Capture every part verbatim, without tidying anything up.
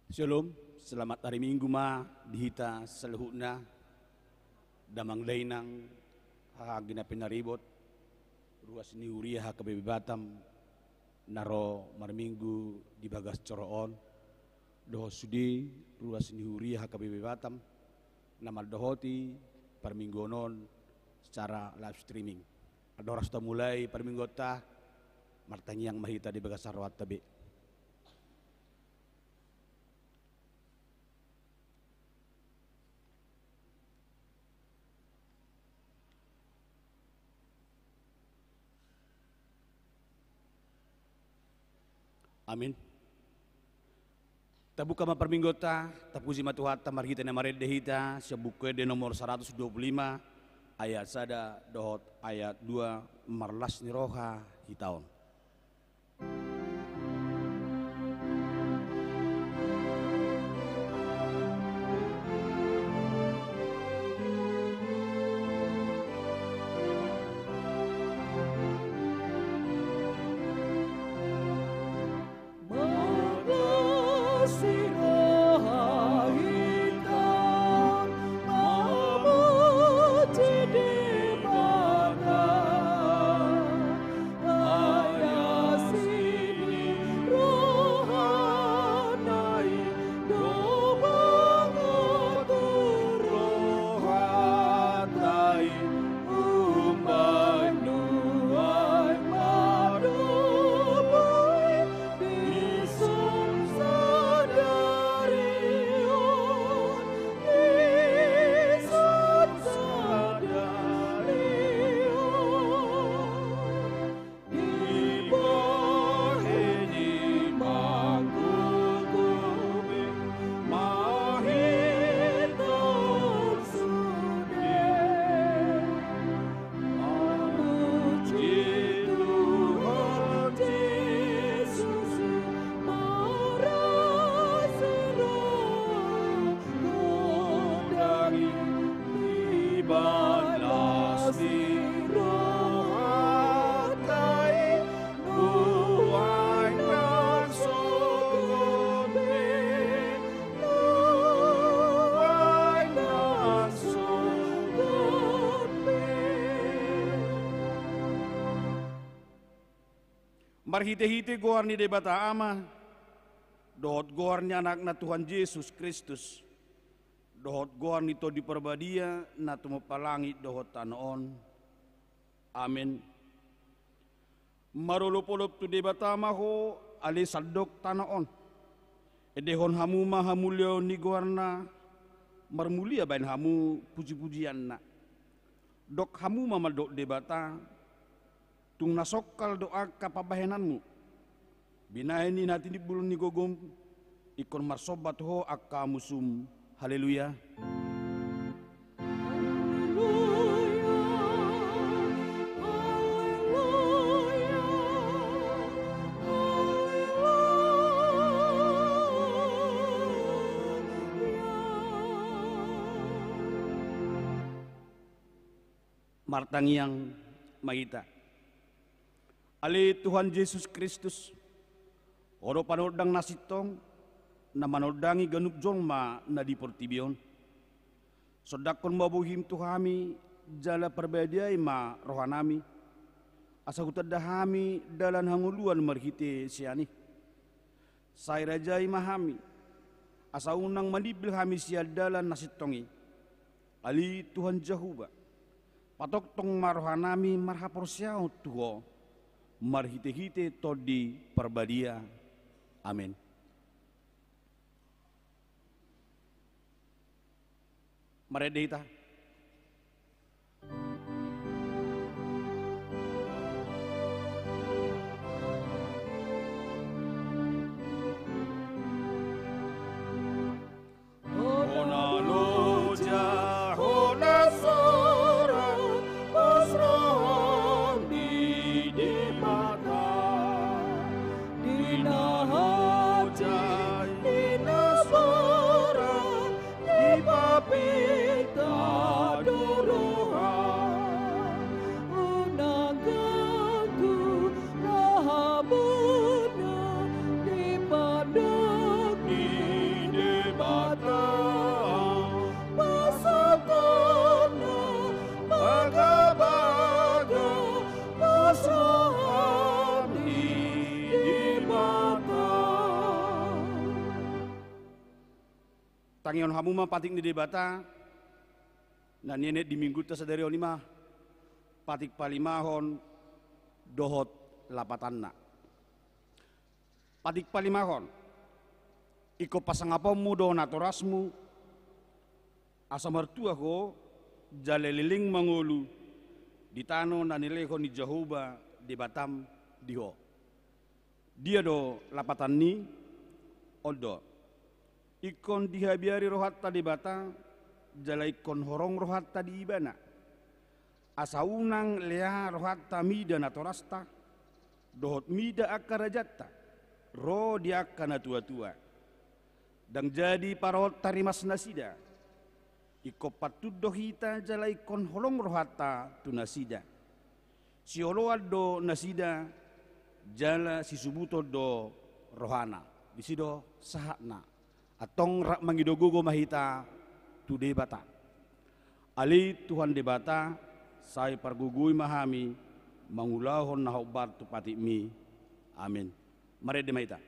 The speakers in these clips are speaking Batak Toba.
Shalom, selamat hari Minggu ma di hita saluhutna, damang dainang, haha anggi na pinaribot, ruas ni huria H K B P Batam, na ro marminggu di bagas joro on, dohot sude ruas ni huria H K B P Batam, na mandohoti parmingguon on secara live streaming. Andorang so tamulai parmingguonta, martangiang ma hita di bagasan rohanta be. Amin. Tabuka ma parmingguonta, tapuji ma Tuhanta marhite na marende hita, sian Buku Ende nomor saratus dua pulu lima, ayat sada dohot ayat dua, marlas ni roha hita on. Marhitehite goar ni Debata Ama, dohot goar ni Anakna Tuhan Jesus Kristus, dohot goar ni Tondi Parbadia na tumompa langit dohot tano on. Amen. Marolopolop tu Debata ma ho, ale sandok tano on. Endehon hamu ma hamuliaon ni goarna, marmulia baen hamu pujipujianna. Dok hamu ma mandok Debata, tung na songkal do angka pambahenanmu. Binahen ni na tinimbul ni gogom, ingkon marsomba tu ho angka musum. Haleluya. Martangiang ma hita. Ale Tuhan Jesus Kristus, ho do panondang na sintong, na manondangi ganup jolma na di portibi on. Sondanghon ma bohim tu hami, jala parbadiai ma rohanami, asa hutanda hami dalan hangoluan marhite sian i. Sai rajai ma hami, asa unang manimbil hami sian dalan na sintong i. Ale Tuhan Jahowa, patongtong ma rohanami marhaporseaon tu ho, marhitehite Tondi Parbadia. Amen. Marende hita. Hona loja, hona sora, pos roham di Debata, di na hajai, di na sora, di papita. Tangihon hamu ma patik ni Debata na nienet di Minggunta sadari on, i ma patik palimahon dohot lapatanna. Patik palimahon. Ingkon pasangaponmu do natorasmu, asa martua ho jala leleng mangolu di tano na nilehon ni Jahowa Debatam di ho. Dia do lapatan ni? On do. Ingkon dihabiari rohanta Debata, jala ingkon horong rohanta di Ibana. Asa unang lea rohanta mida natorasta, dohot mida angka rajanta, ro di angka natuatua. Ndang jadi parot tarimas nasida. Ingkon pantun do hita jala ingkon holong rohanta tu nasida. Sioloan do nasida, jala sisubuton do rohana. Disi do sahatna. Antong rap mangido gogo ma hita tu Debata. Ale Tuhan Debata, sai pargogoi ma hami mangulahon na hombar tu patikmi. Amin. Marende ma hita.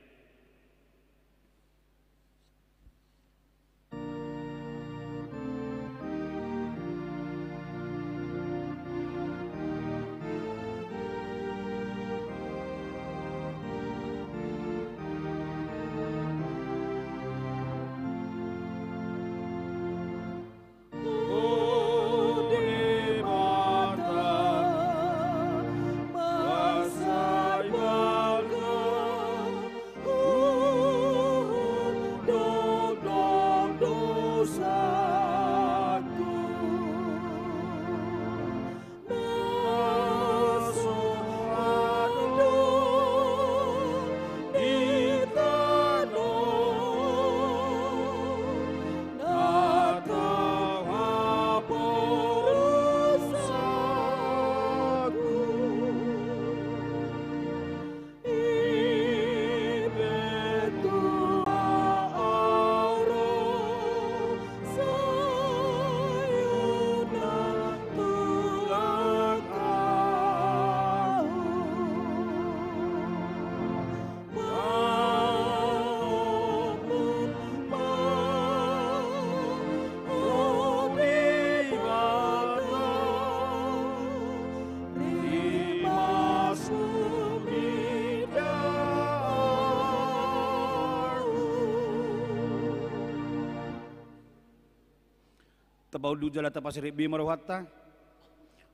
Tapaunduk jala tapasirip be ma rohanta,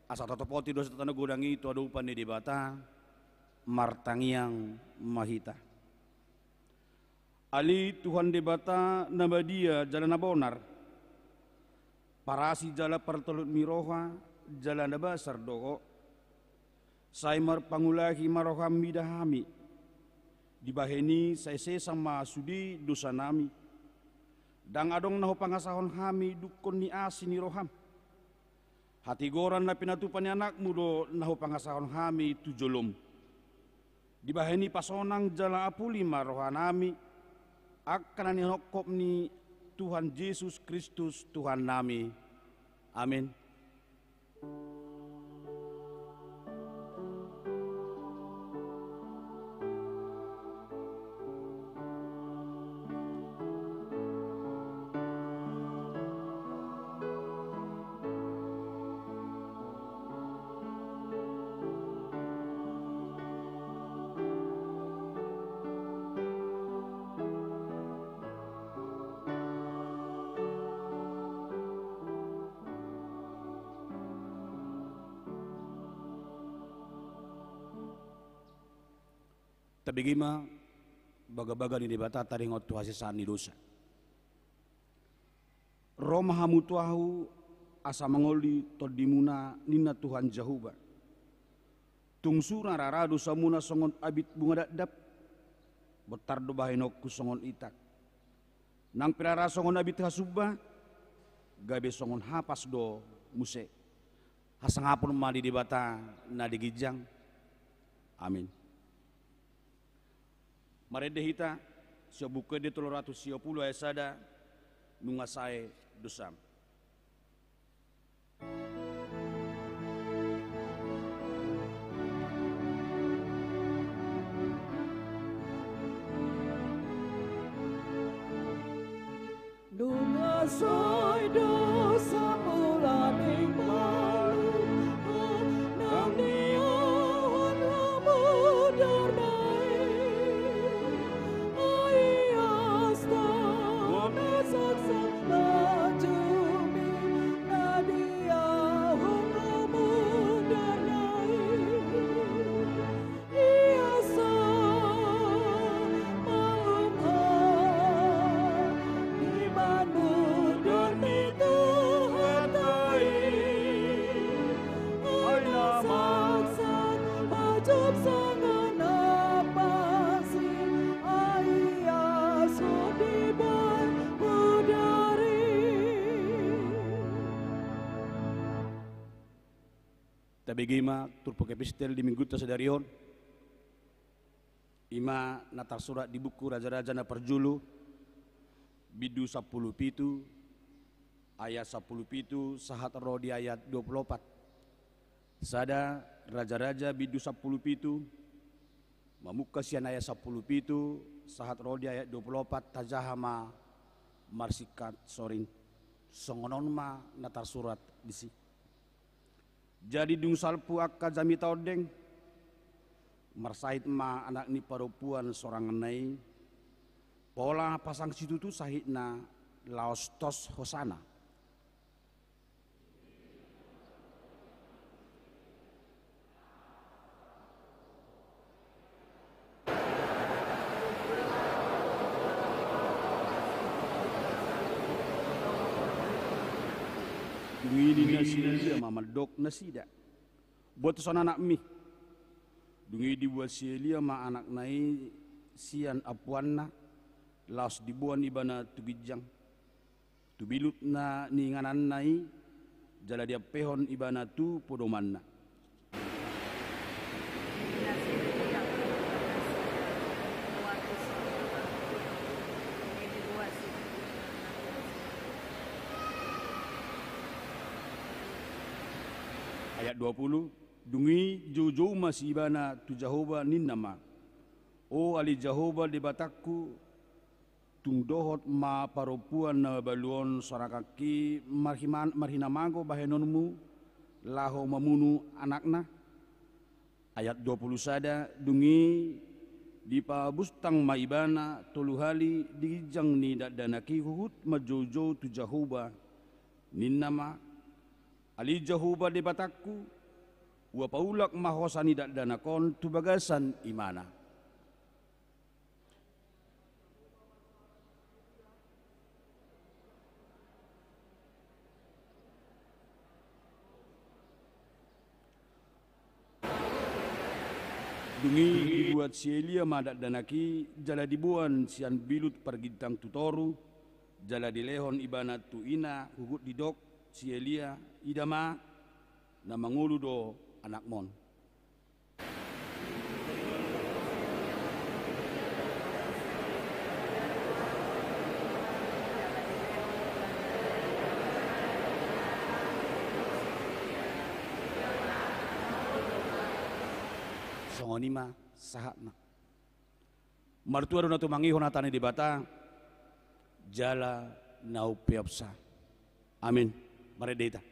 asa tatopoti do sitata na godang i tu adopan ni Debata. Martangiang ma hita. Ale Tuhan Debata na badia jala na bonar, parasi jala partolut ni roha, jala na basar do Ho. Sai marpangulahi ma roham mida hami. Dibahen i sai sesa ma sude dosanami. Ndang adong na hupangasahon hami dungkon ni asi ni roham. Hatigoran na pinatupa ni Anakmu do na hupangasahon hami tu jolom. Dibahen i pasonang jala apuli ma rohanami, angka na nihonkhop ni Tuhan Jesus Kristus Tuhannami. Amin. Tabege ma bagabaga ni Debata taringot tu hasesaan ni dosa. Ro ma hamu tu Ahu asa mangoli tondimuna, ninna Tuhan Jahowa. Tung sura ra dosamuna songon abit bunga dakdak, bontar do bahenonku songon itak. Nang pe ra songon abit hasumba, gabe songon hapas do muse. Hasangapon ma di Debata na di ginjang. Amin. Marende hita, sian Buku Ende tolu ratus sia pulu ayat sada, Nunga sae dosam. Nunga Tabege ma turpuk epistel di minggunta sadari on. I ma na tarsurat di buku Raja-raja na parjolo, bindu sampulu pitu, ayat sampulu pitu sahat ro di ayat dua pulu opat. Sada, Raja-raja bindu sampulu pitu, mamungka sian ayat sampulu pitu sahat ro di ayat dua pulu opat, tajaha ma marsingkat soring. Songon on ma na tarsurat disi. Jadi dung salpu angka jamita ondeng, marsahit ma anak ni parompuan soranganna i, pola pasang situtu sahitna laos tos hosana. Dung i ninna si Elia ma mandok nasida, "Buat tuson anakmi." Dung i dibuat si Elia ma anakna i sian ampuanna, laos diboan ibana tu ginjang. Tu bilut na niingananna i, jala diampehon ibana tu podomanna. Ayat dua pulu. Dung i joujou ma si ibana tu Jahowa, ninna ma, "O ale Jahowa Debatangku, tung dohot ma parompuan na mabalu on soranganki marhiman-, marhinamago bahenonmu laho mamunu anakna?" Ayat dua pulu sada. Dung i dipabustang ma ibana tolu hali di ginjang ni dakdanak i huhut manjoujou tu Jahowa, ninna ma, "Ale Jahowa Debatangku, ua paulak ma hosa ni dakdanak on tu bagasan imana." Dung i dibuat si Elia ma dakdanak i, jala diboan sian bilut pargintang tu toru, jala dilehon ibana tu ina, huhut didok si Elia, "Ida ma, na mangolu do anakmon." Songon i ma sahatna. Martua do na tumangihon hata ni Debata, jala na umpeopsa. Amin. Marende hita.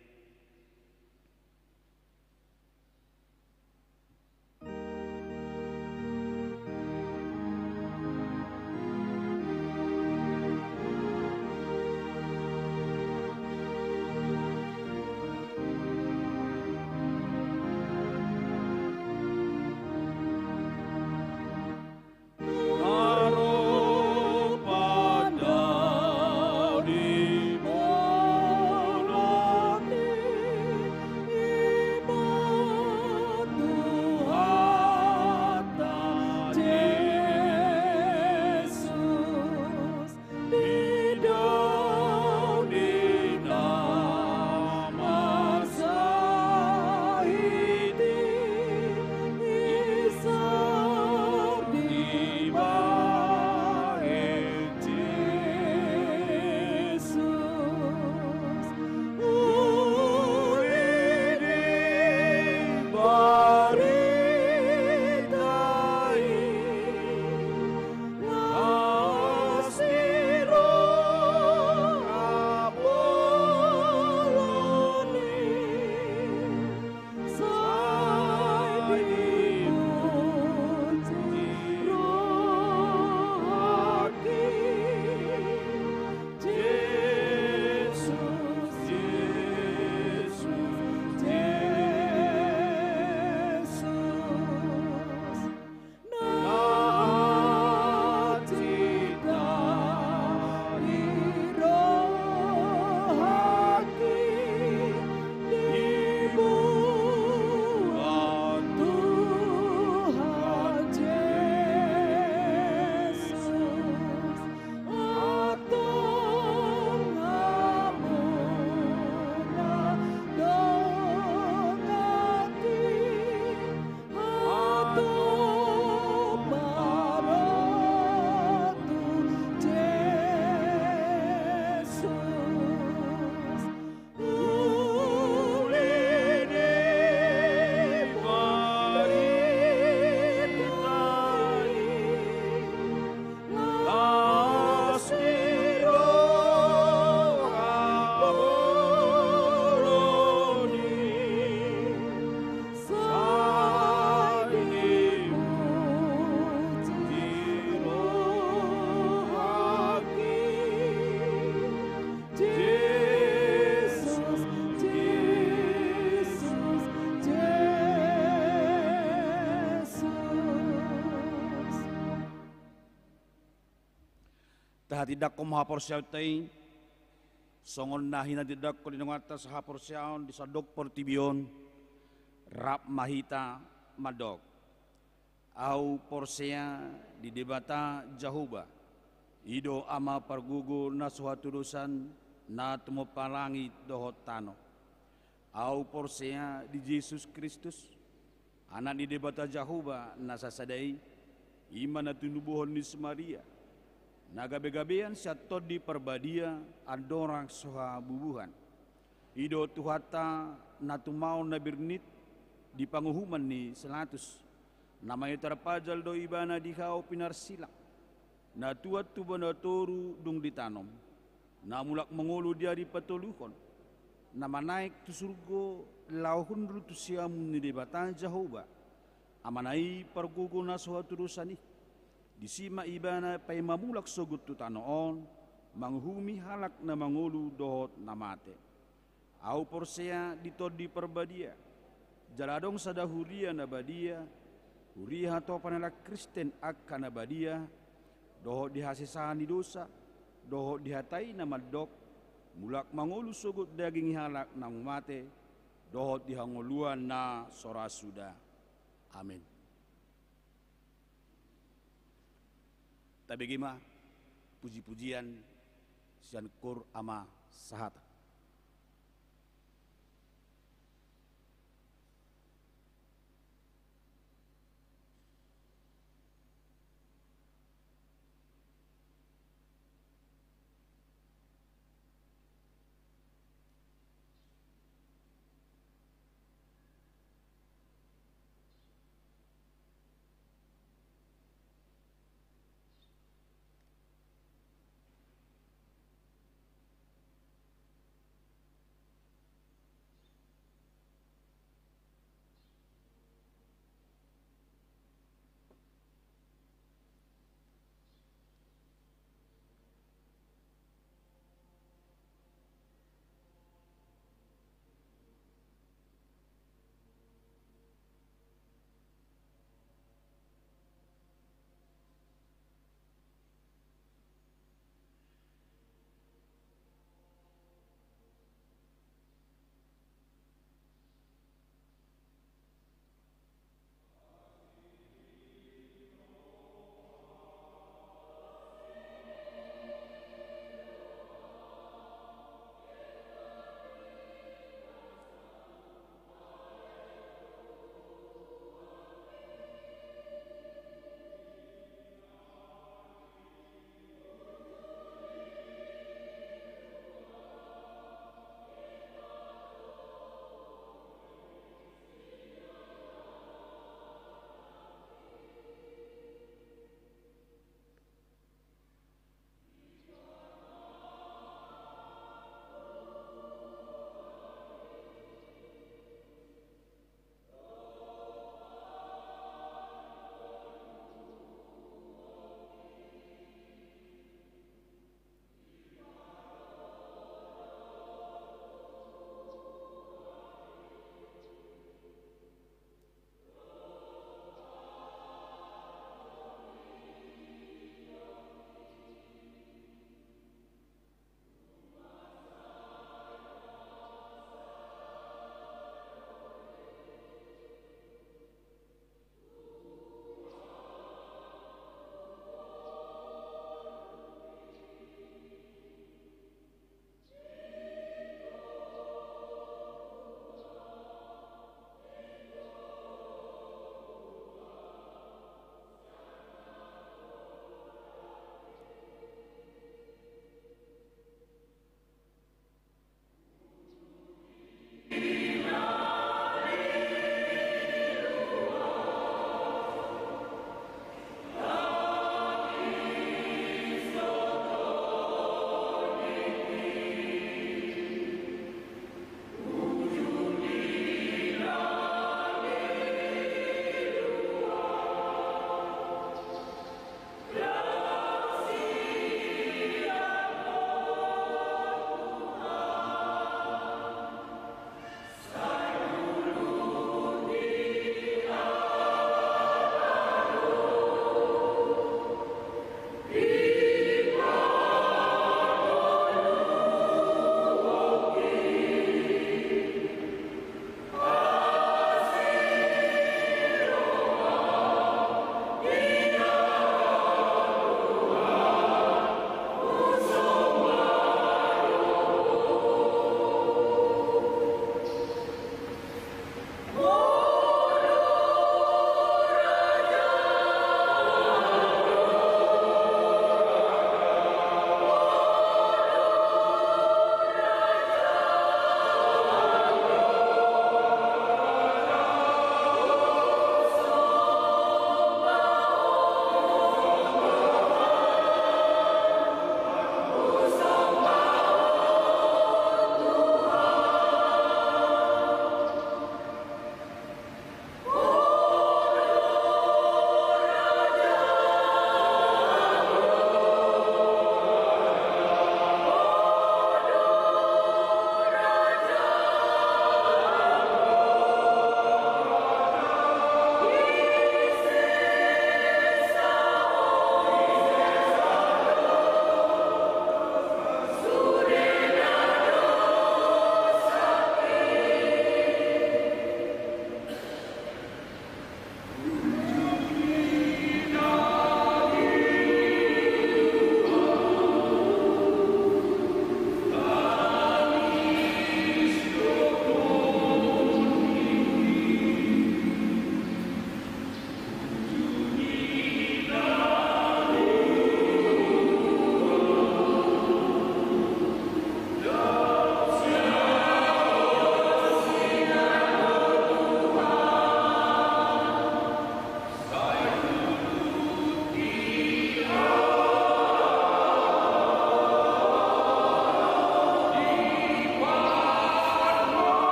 Tahatindangkon ma haporseaonta i, songon na hinatindangkon ni Tuhanta sahaporseaon di sandok portibi on. Rap ma hita mandok. Ahu porsea di Debata Jahowa, i do Ama pargogo na so hatudosan, na tumompa langit dohot tano. Ahu porsea di Jesus Kristus, Anak ni Debata Jahowa na sasada i, i ma na tinubuhon ni si Maria, na gabegabean sian Tondi Parbadia andorang so habubuhan. I do Tuhanta na tumaon na bernit di panguhuman ni si Latus, na mahe tarpajal do Ibana di hau pinarsilang, na tuat tu banua toru dung ditanom, na mulak mangolu di ari patoluhon, na manaek tu surgo laho hundul tu siamun ni Debata Jahowa, Amana i pargogo na so hatudosan i. Disi ma Ibana paima mulak sogot tu tano on, manguhumi halak na mangolu dohot na mate. Ahu porsea di Tondi Parbadia, jala adong sada huria na badia, huria hatopan halak Kristen angka na badia, dohot di hasesaan ni dosa, dohot di hata i na mandok, mulak mangolu sogot daging ni halak naung mate, dohot di hangoluan na so ra suda. Amen. Tabege ma pujipujian sian Koor Ama Sahata.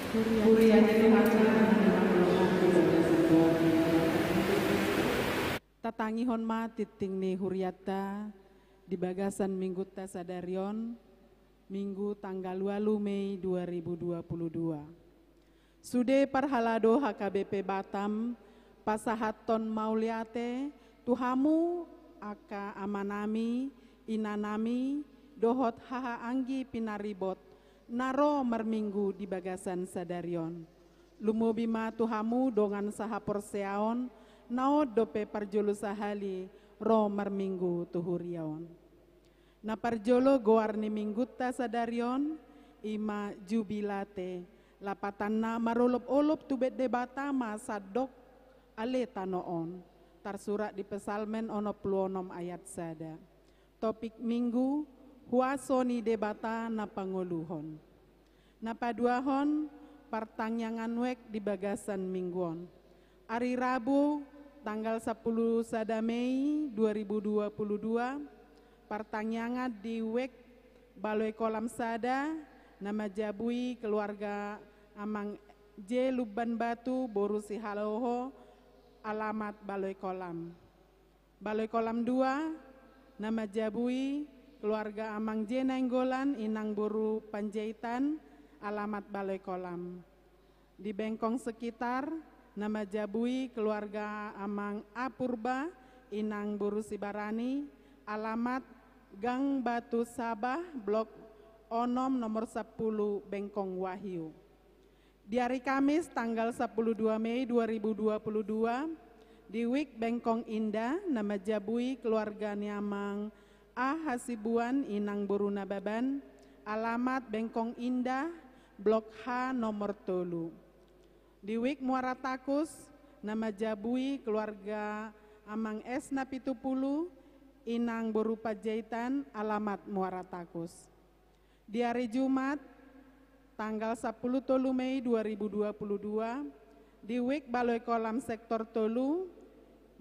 Huria ni Tuhanta na mangoloi di bagasan goar ni Debata. Tatangihon ma tingting ni hurianta di bagasan Minggunta sadari on, Minggu tanggal ualu Mei dua ribu dua puluh dua. Sude parhalado H K B P Batam pasahathon mauliate tu hamu angka amanami, inanami, dohot haha anggi pinaribot na ro marminggu di bagasan sadari on. Lumobi ma tu hamu dongan sahaporseaon na on dope parjolo sahali ro marminggu tu huria on. Na parjolo goar ni Minggunta sadari on, i ma Jubilate, lapatanna marolopolop tu bet Debata ma sandok ale tano on, tarsurat di Psalmen onom pulu onom ayat sada. Topik Minggu, huaso ni Debata na pangoluhon. Na paduahon, partangiangan wijk di bagasan Minggu on. Ari Rabu, tanggal sampulu sada Mei dua ribu dua puluh dua, partangiangan di wijk Baloi Kolam sada, na manjabui keluarga Amang J Lumban Batu, boru Sihaloho, alamat Baloi Kolam. Baloi Kolam dua, na manjabui keluarga Amang J Nainggolan, inang boru Panjaitan, alamat Baloi Kolam. Di Bengkong sekitar, na manjabui keluarga Amang A Purba, inang boru Sibarani, alamat Gang Batu Sabah, blok onom, nomor sampulu, Bengkong Wahyu. Di ari Kamis, tanggal sampulu dua Mei dua ribu dua puluh dua, di wijk Bengkong Indah, na manjabui keluarga ni Amang A Hasibuan, inang boru Nababan, alamat Bengkong Indah, blok H, nomor tolu. Di wijk Muara Takus, na manjabui keluarga Amang S Napitupulu, inang boru Panjaitan, alamat Muara Takus. Di ari Jumat, tanggal sampulu tolu Mei dua ribu dua puluh dua, di wijk Baloi Kolam sektor tolu,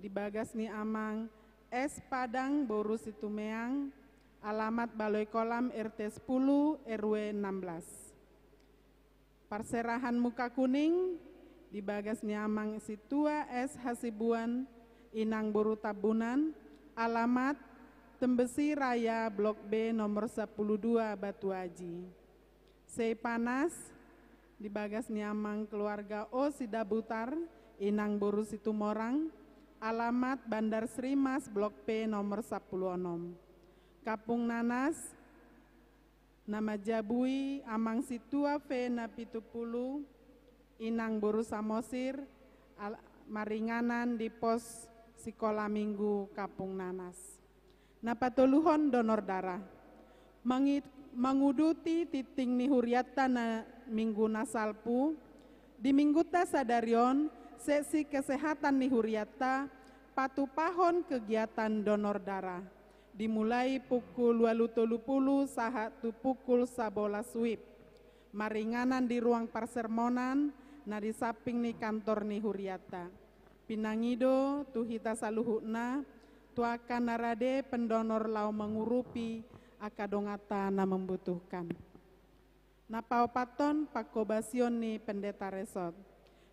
di bagas ni Amang S Padang boru Situmeang, alamat Baloi Kolam, R T sepuluh, R W enam belas. Parserahan Muka Kuning, di bagas ni Amang Situa S Hasibuan, inang boru Tambunan, alamat Tembesi Raya, blok B, nomor sampulu dua, Batu Aji. Seipanas, di bagas ni Amang keluarga O Sidabutar, inang boru Situmorang, alamat Bandar Srimas, blok P, nomor sampulu onom. Kampung Nanas, na manjabui Amang Situa V Napitupulu, inang boru Samosir, al-, maringanan di pos Sikola Minggu Kampung Nanas. Na patoluhon donor darah. Mangi-, manguduti tingting ni hurianta na Minggu na salpu, di Minggunta sadari on, seksi kesehatan ni hurianta patupahon kegiatan donor darah. Dimulai pukul ualu tolu pulu sahat tu pukul sabolas wib. Maringanan di ruang parsermonan na di samping ni kantor ni hurianta. Pinangido tu hita saluhutna, tu angka na rade pendonor laho mangurupi angka donganta na membutuhkan. Na paopathon, pangkobasion ni pendeta resort.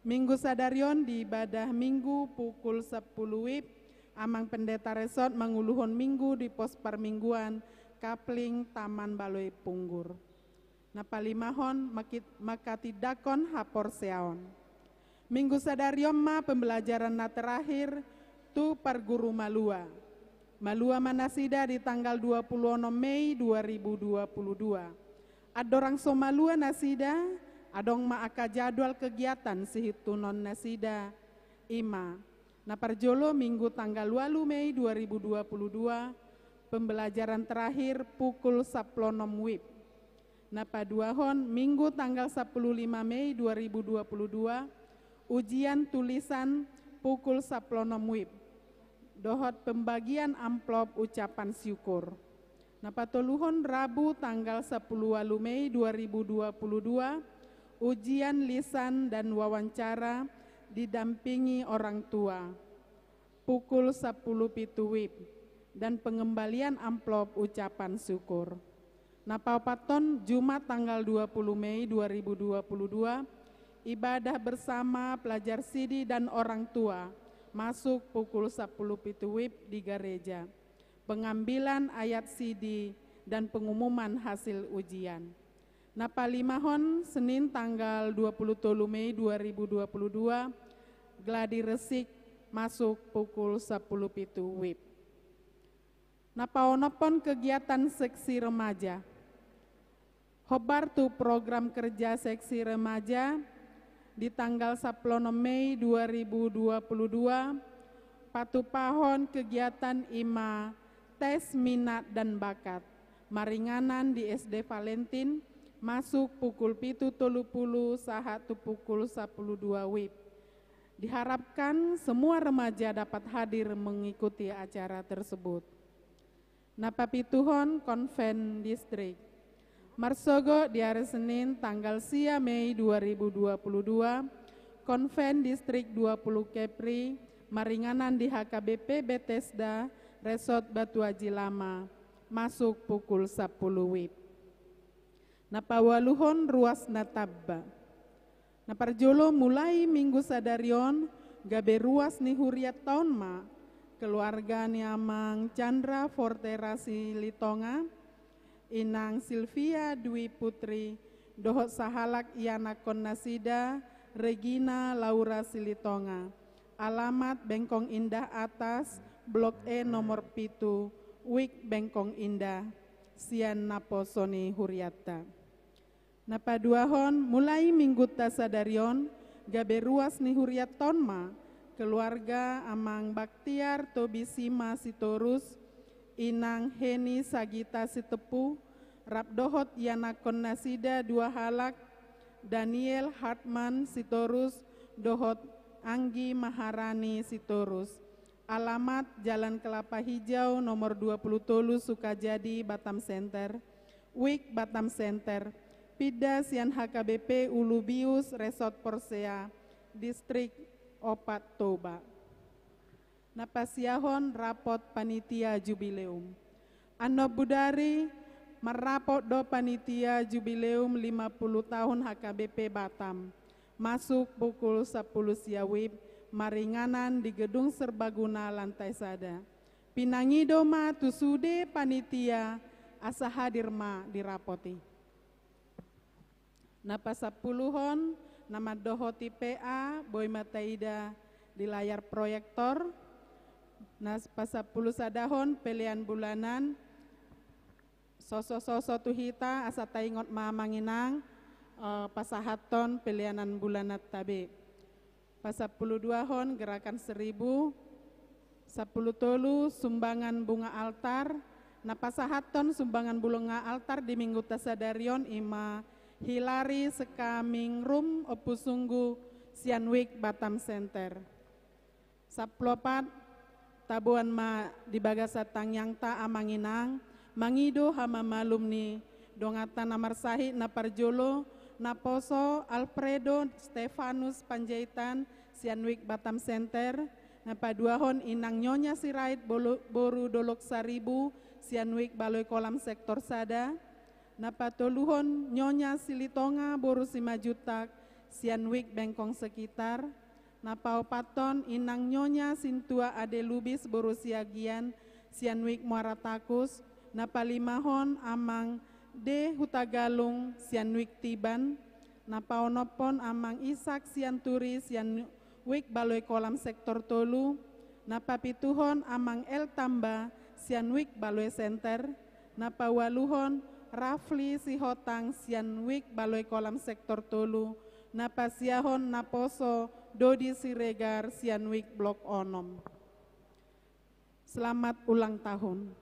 Minggu sadari on di ibadah Minggu pukul sampulu wib, Amang Pendeta Resort manguluhon Minggu di pos parmingguan Kapling Taman Baloi Punggur. Na palimahon, makit-, manghatindanghon haporseaon. Minggu sadari on ma pembelajaran na terakhir tu parguru malua. Malua ma nasida di tanggal dua pulu onom Mei dua ribu dua pulu dua. Andorang so malua nasida, adong ma angka jadwal kegiatan sihintunon nasida, i ma. Na parjolo, Minggu tanggal ualu Mei dua ribu dua pulu dua, pembelajaran terakhir pukul sampulu onom wib. Na paduahon, Minggu tanggal sampulu lima Mei dua ribu dua pulu dua, ujian tulisan pukul sampulu onom wib. Dohot pembagian amplop ucapan syukur. Na patoluhon, Rabu tanggal sampulu ualu Mei dua ribu dua pulu dua, ujian lisan dan wawancara didampingi orang tua, pukul sampulu pitu wib, dan pengembalian amplop ucapan syukur. Na paopathon, Jumat tanggal dua pulu Mei dua ribu dua pulu dua, Ibadah bersama pelajar sidi dan orang tua masuk pukul sapuluh pitu wib di gareja. Pengambilan ayat sidi dan pengumuman hasil ujian. Na palimahon, Senin tanggal dua puluh tolu Mei dua ribu dua puluh dua, gladi resik masuk pukul sapuluh pitu wib. Na paonomhon, kegiatan seksi remaja. Hombar tu program kerja seksi remaja, di tanggal sampulu onom Mei dua ribu dua puluh dua, patupahon kegiatan i ma tes minat dan bakat, maringanan di S D Valentin, masuk pukul pitu tolu pulu sahat tu pukul sapuluh dua wib. Diharapkan semua remaja dapat hadir mengikuti acara tersebut. Na papituhon, konven distrik. Marsogot di ari Senin tanggal sia Mei dua ribu dua puluh dua, konven distrik dua puluh Kepri, maringanan di H K B P Bethesda, Resort Batu Aji Lama, masuk pukul sapuluh wib. Na paualuhon, ruas na tamba. Na parjolo, mulai minggu sadari on, gabe ruas ni hurianta on ma keluarga ni Amang Chandra Fortera Silitonga, Inang Silvia Dwi Putri, dohot sahalak ianakhon nasida, Regina Laura Silitonga, alamat Bengkong Indah Atas, Blok E nomor pitu, Wik Bengkong Indah, sian naposo ni hurianta. Na paduahon, mulai minggunta sadari on, gabe ruas ni hurianta on ma keluarga Amang Baktiar Tobisima Sitorus, Inang Heni Sagita Sitepu, rap dohot ianakhon nasida dua halak, Daniel Hartman Sitorus dohot Anggi Maharani Sitorus. Alamat Jalan Kelapa Hijau nomor dua puluh tolu, Sukajadi, Batam Center. Wik Batam Center, pinda sian H K B P Ulubius Resort Porsea, Distrik Opat Toba. Na pasiahon, rapot panitia jubileum. Annon bodari marrapot do panitia jubileum lima puluh tahun H K B P Batam, masuk pukul sapuluh sia wib, maringanan di Gedung Serbaguna lantai sada. Pinangido ma tu sude panitia asa hadir ma di rapot i. Na pasampuluhon, na mandohoti P A, boi ma taida di layar proyektor. Na pasampulu sadahon, pelean bulanan. Sosososo tu hita, asa taingot ma, Amang Inang, eh, pasahathon peleanan bulananta be. Pasampulu duahon, gerakan seribu. Sampulu tolu, sumbangan bunga altar. Na pasahathon sumbangan bunga altar di minggunta sadari on i ma Hilari Sekaming Rum Ompu Sunggu sian Wik Batam Center. Sampulu opat, taboan ma di bagasan tangiangta, Amang Inang, mangido hamamalum ni donganta na marsahit. Na parjolo, naposo Alfredo Stefanus Panjaitan sian Wik Batam Center. Na paduahon, Inang Nyonya Sirait bolu-, boru Dolok Saribu sian Wik Baloi Kolam Sektor sada. Na patoluhon, Nyonya Silitonga boru Simanjuntak sian Wik Bengkong Sekitar. Na paopathon, Inang Nyonya Sintua Ade Lubis boru Siagian sian Wik Muara Takus. Na palimahon, Amang D Hutagalung sian Wik Tiban. Na paonomhon, Amang Ishak Sianturi sian Wik Baloi Kolam Sektor tolu. Na papituhon, Amang L Tamba sian Wik Baloi Center. Na paualuhon, Rafli Sihotang sian Wik Baloi Kolam Sektor tolu. Na pasiahon, naposo Dodi Siregar sian Wik Blok onom. Selamat ulang tahun.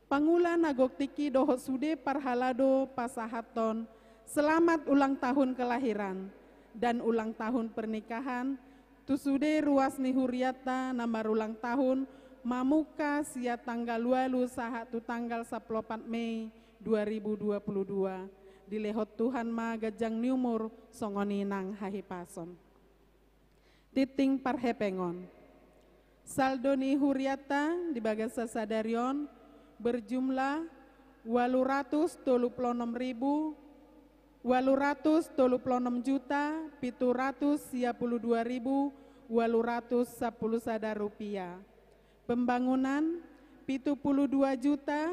Pangula na gok tingki dohot sude parhalado pasahathon selamat ulang tahun kelahiran dan ulang tahun pernikahan tu sude ruas ni hurianta na marulang tahun mamungka sian tanggal ualu sahat tu tanggal sampulu opat Mei dua ribu dua puluh dua. Dilehon Tuhan ma ganjang ni umur songon i nang hahipason. Tingting parhepengon. Saldo ni hurianta di bagasan sadari on berjumlah ualu ratus tolu pulu onom ribu Ualu ratus tolu pulu onom juta pitu ratus sia pulu dua ribu ualu ratus sampulu sada rupiah. Pembangunan, pitu pulu dua juta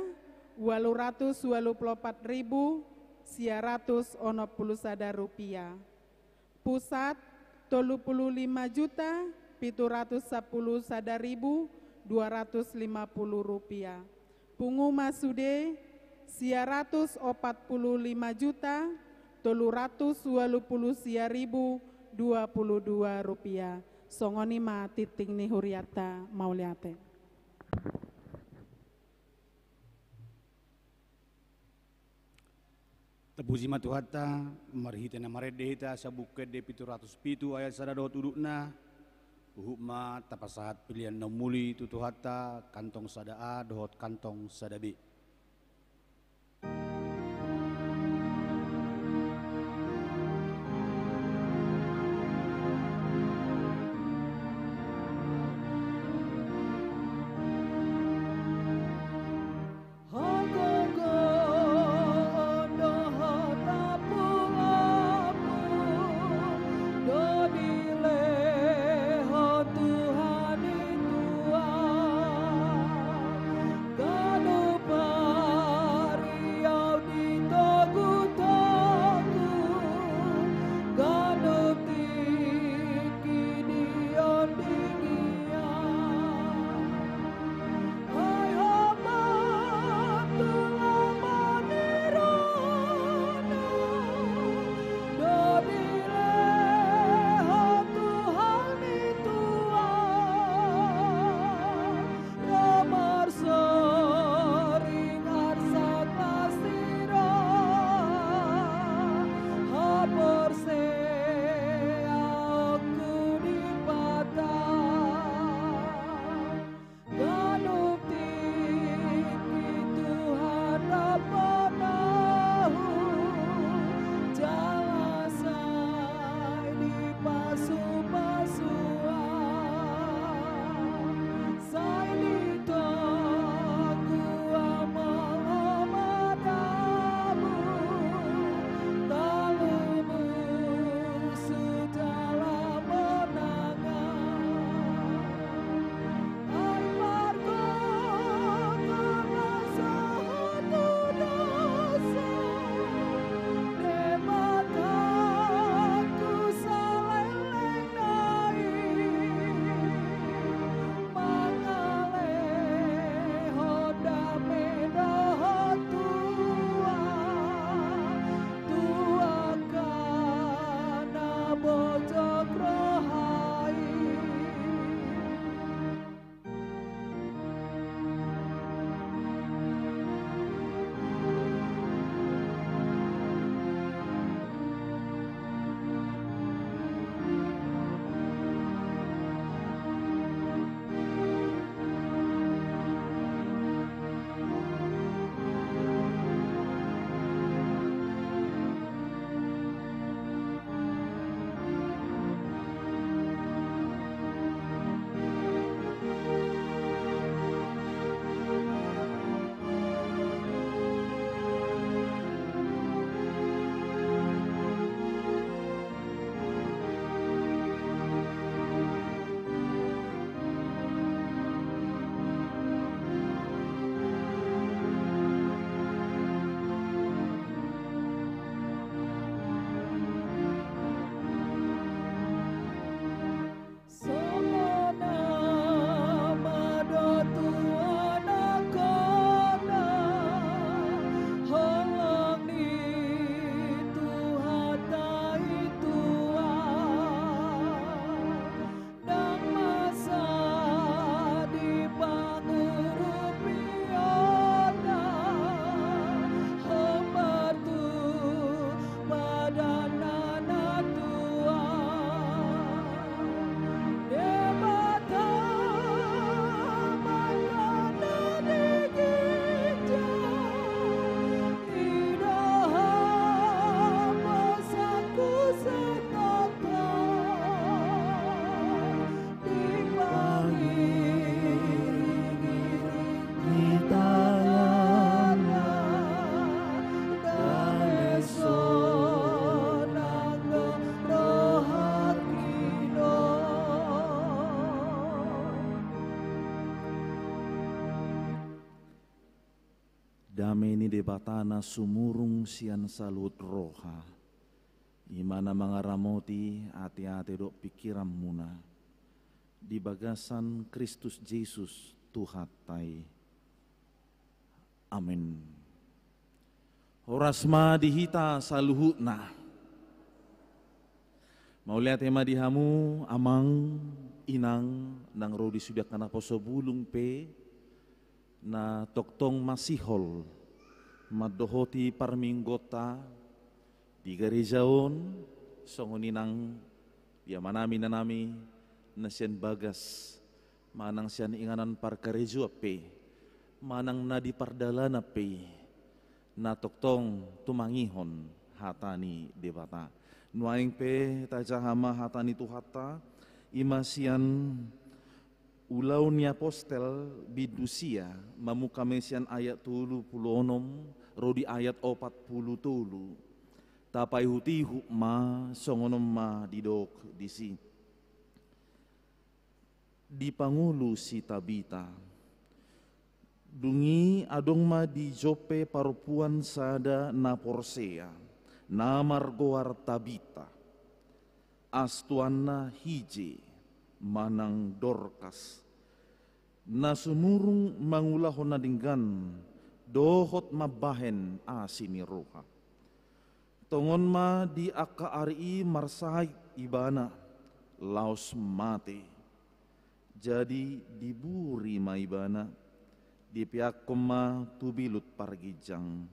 ualu ratus ualu pulu opat ribu sia ratus onom pulu sada rupiah. Pusat, tolu pulu lima juta pitu ratus sampulu sada ribu dua ratus lima pulu rupiah. Pungu ma sude, sia ratus opat pulu lima juta tolu ratus ualu pulu sia ribu dua pulu dua rupiah. Songon i ma tingting ni hurianta, mauliate. Tapuji ma Tuhanta, marhite na marende hita, Sabungka ende pitu ratus pitu ayat sada dohot udutna, huhut ma tapasahat pilihan na umuli tu Tuhanta, kantong sada A dohot kantong sada B. Dame ni Debata na sumurung sian saluhut roha, i ma na mangaramoti ateate dohot pingkiranmuna di bagasan Kristus Jesus Tuhanta i. Amen. Horas ma di hita saluhutna. Mauliate ma di hamu amang, inang, nang ro di sude angka naposo bulung pe, na tongtong masihol mandohoti parmingguonta di gareja on, songon i nang di amanami, inanami na sian bagas manang sian inganan parkarejoan pe, manang na di pardalanan pe, na tongtong tumangihon hata ni Debata. Nuaeng pe tajaha ma hata ni Tuhanta, i ma sian Ulaon ni Apostel bindu sia, mamungka ma i sian ayat tolu pulu onom ro di ayat opat pulu tolu. Tapaihutihut ma, songon on ma didok disi. Dipangolu si Tabita. Dung i adong ma di Joppe parompuan sada na porsea, na margoar Tabita, astuanna Hije manang Dorkas, na sumurung mangulahon na denggan dohot mambahen asi ni roha. Tongon ma di angka ari i marsahit ibana, laos mate. Jadi diburi ma ibana, dipeakkon ma tu bilut parginjang.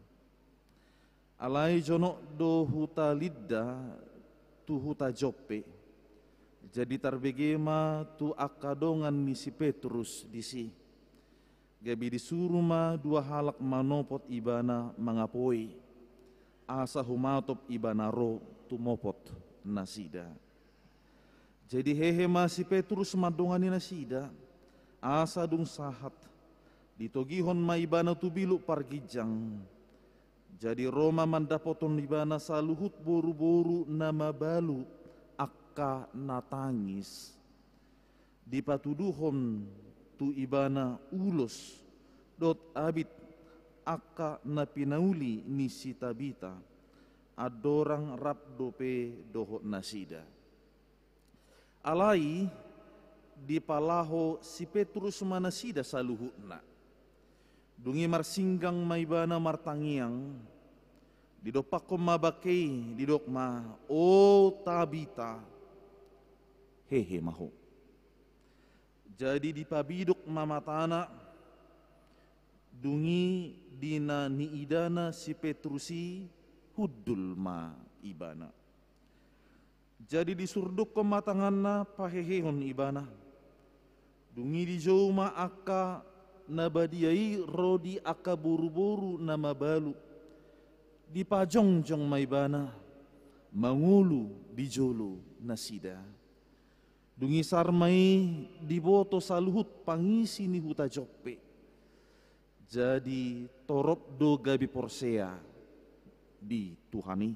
Alai jonok do huta Lidda tu huta Joppe. Jadi tarbege ma tu angka dongan ni si Petrus disi. Gabe disuru ma dua halak manopot ibana mangapoi, asa humatop ibana ro tumopot nasida. Jadi hehe ma si Petrus mandongani nasida, asa dung sahat, ditogihon ma ibana tu bilut parginjang. Jadi ro ma mandapothon ibana saluhut boruboru na mabalu angka na tangis. Dipatuduhon tu ibana ulos dohot abit angka na pinauli ni si Tabita, andorang rap dope dohot nasida. Alai dipalaho si Petrus ma nasida saluhutna. Dung i marsinggang ma ibana martangiang, didompakkon ma bangke i, didok ma, "O Tabita, hehe ma ho." Jadi dipabidok ma matana, dung i di na niidana si Petrus i, hundul ma ibana. Jadi disurdukkon ma tanganna pahehehon ibana. Dung i dijou ma angka na badia i ro di angka boruboru na mabalu. Dipajongjong ma ibana mangolu di jolo nasida. Dung i sahat ma i diboto saluhut pangisi ni huta Joppe. Jadi torop do gabe porsea di Tuhan i.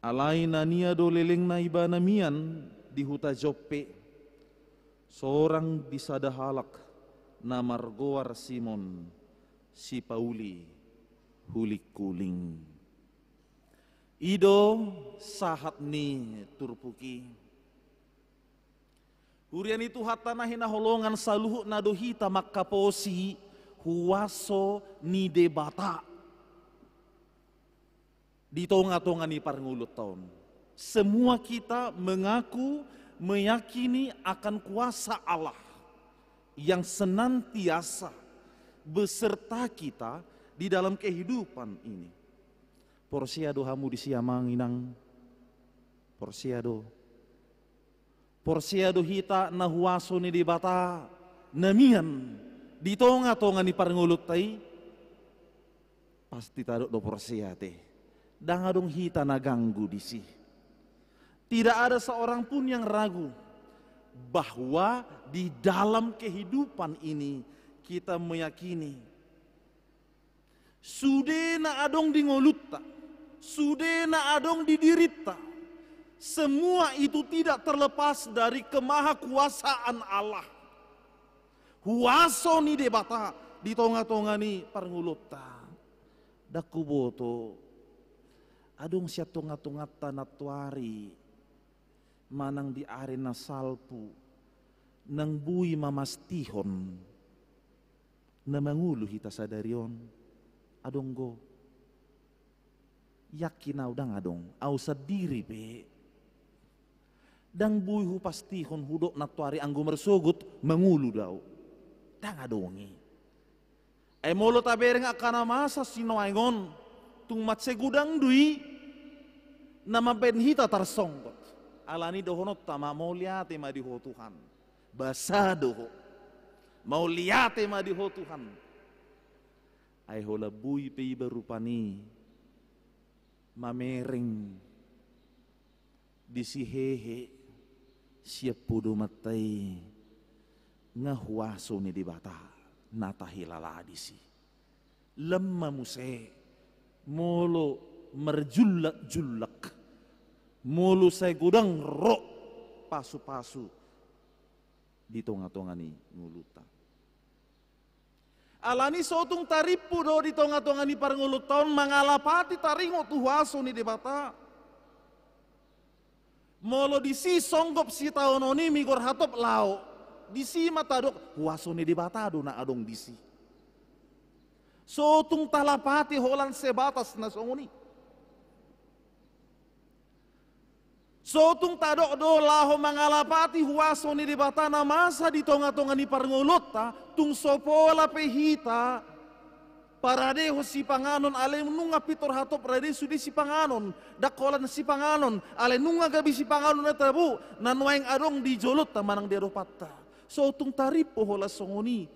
Alai na nia do lelengna ibana mian di huta Joppe, sorang di sada halak na margoar Simon, sipauli hulingkuling. I do sahat ni turpuk i. Huria ni Tuhanta na hinaholongan, saluhutna do hita mangkaposi huaso ni Debata di tongatonga ni parngoluonta on. Semua kita mengaku, meyakini akan kuasa Allah yang senantiasa beserta kita di dalam kehidupan ini. Porsea do hamu disi, amang, inang? Porsea do? Porsea do hita na huaso ni Debata na mian di tongatonga ni parngoluonta i? Pasti tadok do porsea, ate. Ndang adong hita na ganggu disi. Tidak ada seorang pun yang ragu bahwa di dalam kehidupan ini kita meyakini sude na adong di ngolunta, sude na adong di dirinta, semua itu tidak terlepas dari kemahakuasaan Allah. Huaso ni Debata di tonga-tonga ni parngoluonta. Ndang huboto, adong sian tonga-tonganta nantoari manang di ari na salpu, naung boi mamastihon na mangolu hita sadari on. Adong do? Yakin au ndang adong. Au sandiri pe ndang boi hupastihon hudok nantoari anggo marsogot mangolu do au. Ndang adong i. Ai molo tabereng angka na masa sinuaeng on, tung mansai godang do i na mambahen hita tarsonggot. Alani dohononta ma, mauliate ma di Ho Tuhan. Basa do ho, mauliate ma di Ho Tuhan. Ai holan boi pe iba rupani mamereng disi hehe sian podomanta i, nga huaso ni Debata na tahilala disi. Lam ma muse molo marjullak-jullak, molo sai godang ro pasu-pasu di tonga-tonga ni ngolunta. Alani so tung tarimpu do di tonga-tonga ni parngoluonta on mangalapati taringot tu huaso ni Debata. Molo disi songgop sitaonon i migor hatop laho, disi ma tadok huaso ni Debata do na adong disi. So tung talapati holan sebatas na songon i. So tung tadok do laho mangalapati huaso ni Debata na masa di tonga-tonga ni parngoluonta, tung so pola pe hita paradehon sipanganon, alai nunga pintor hatop rade sude sipanganon, ndang holan sipanganon, alai nunga gabe sipanganon na tabo na nuaeng adong di jolonta manang di adopanta. So tung tarimpu holan songon i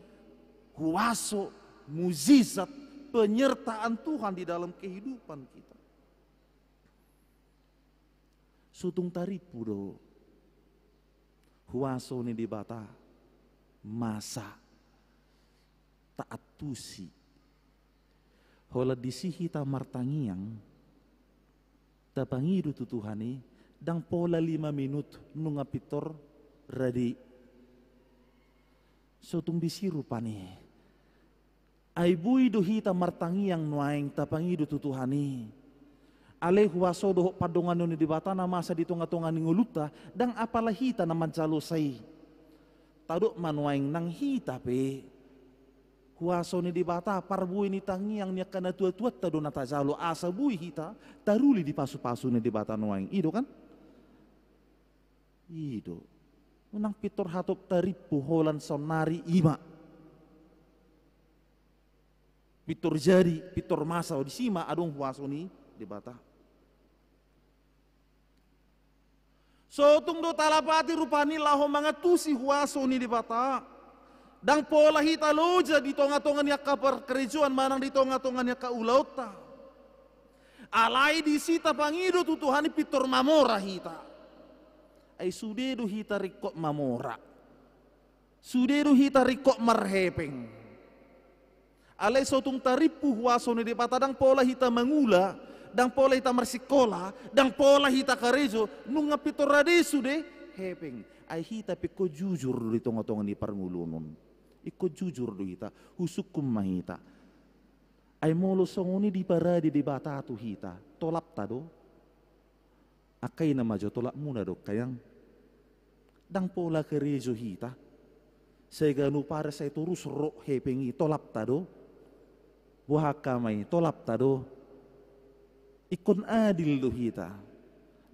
huaso, mujizat, penyertaan Tuhan di dalam kehidupan kita. So tung tarimpu do huaso ni Debata, masa taantusi. Holan disi hita martangiang, tapangido tu Tuhan i, ndang pola lima minut nunga pintor rade. So tung disi rupani. Ai boi do hita martangiang nuaeng tapangido tu Tuhan i. Alai huaso dohot pandonganon ni Debata na masa di tonga-tonga ni ngolunta, ndang apala hita na manjalo sai. Tadok ma nuaeng nang hita pe huaso ni Debata, parbue ni tangiang ni angka natua-tuanta do na tajalo asa boi hita taruli di pasu-pasu ni Debata nuaeng. I do kan? I do. Unang pintor hatop tarimpu holan saonnari, i ma. Pintor jadi, pintor masa, disi ma adong huaso ni Debata. So tung do talapati rupani laho mangantusi huaso ni Debata, ndang pola hita loja di tonga-tonga ni angka parkarejoan manang di tonga-tonga ni angka ulaonta. Alai disi tapangido tu Tuhan i pintor mamora hita. Ai sude do hita ringkot mamora. Sude do hita ringkot marhepeng. Alai so tung tarimpu huaso ni Debata, ndang pola hita mangula, ndang pola hita marsikola, ndang pola hita karejo, nunga pintor rade sude hepeng. Ai hita pe ingkon jujur do di tonga-tonga ni parngoluon on. Ingkon jujur do hita, husungkun ma hita. Ai molo songon i diparade Debata tu hita, tolapta do? Angka i na majo tolapmuna do, angka i. Ndang pola karejo hita. Sai ganup ari sai torus ro hepeng i, tolapta do? Boha angka amang i, tolapta do? Ingkon adil do hita.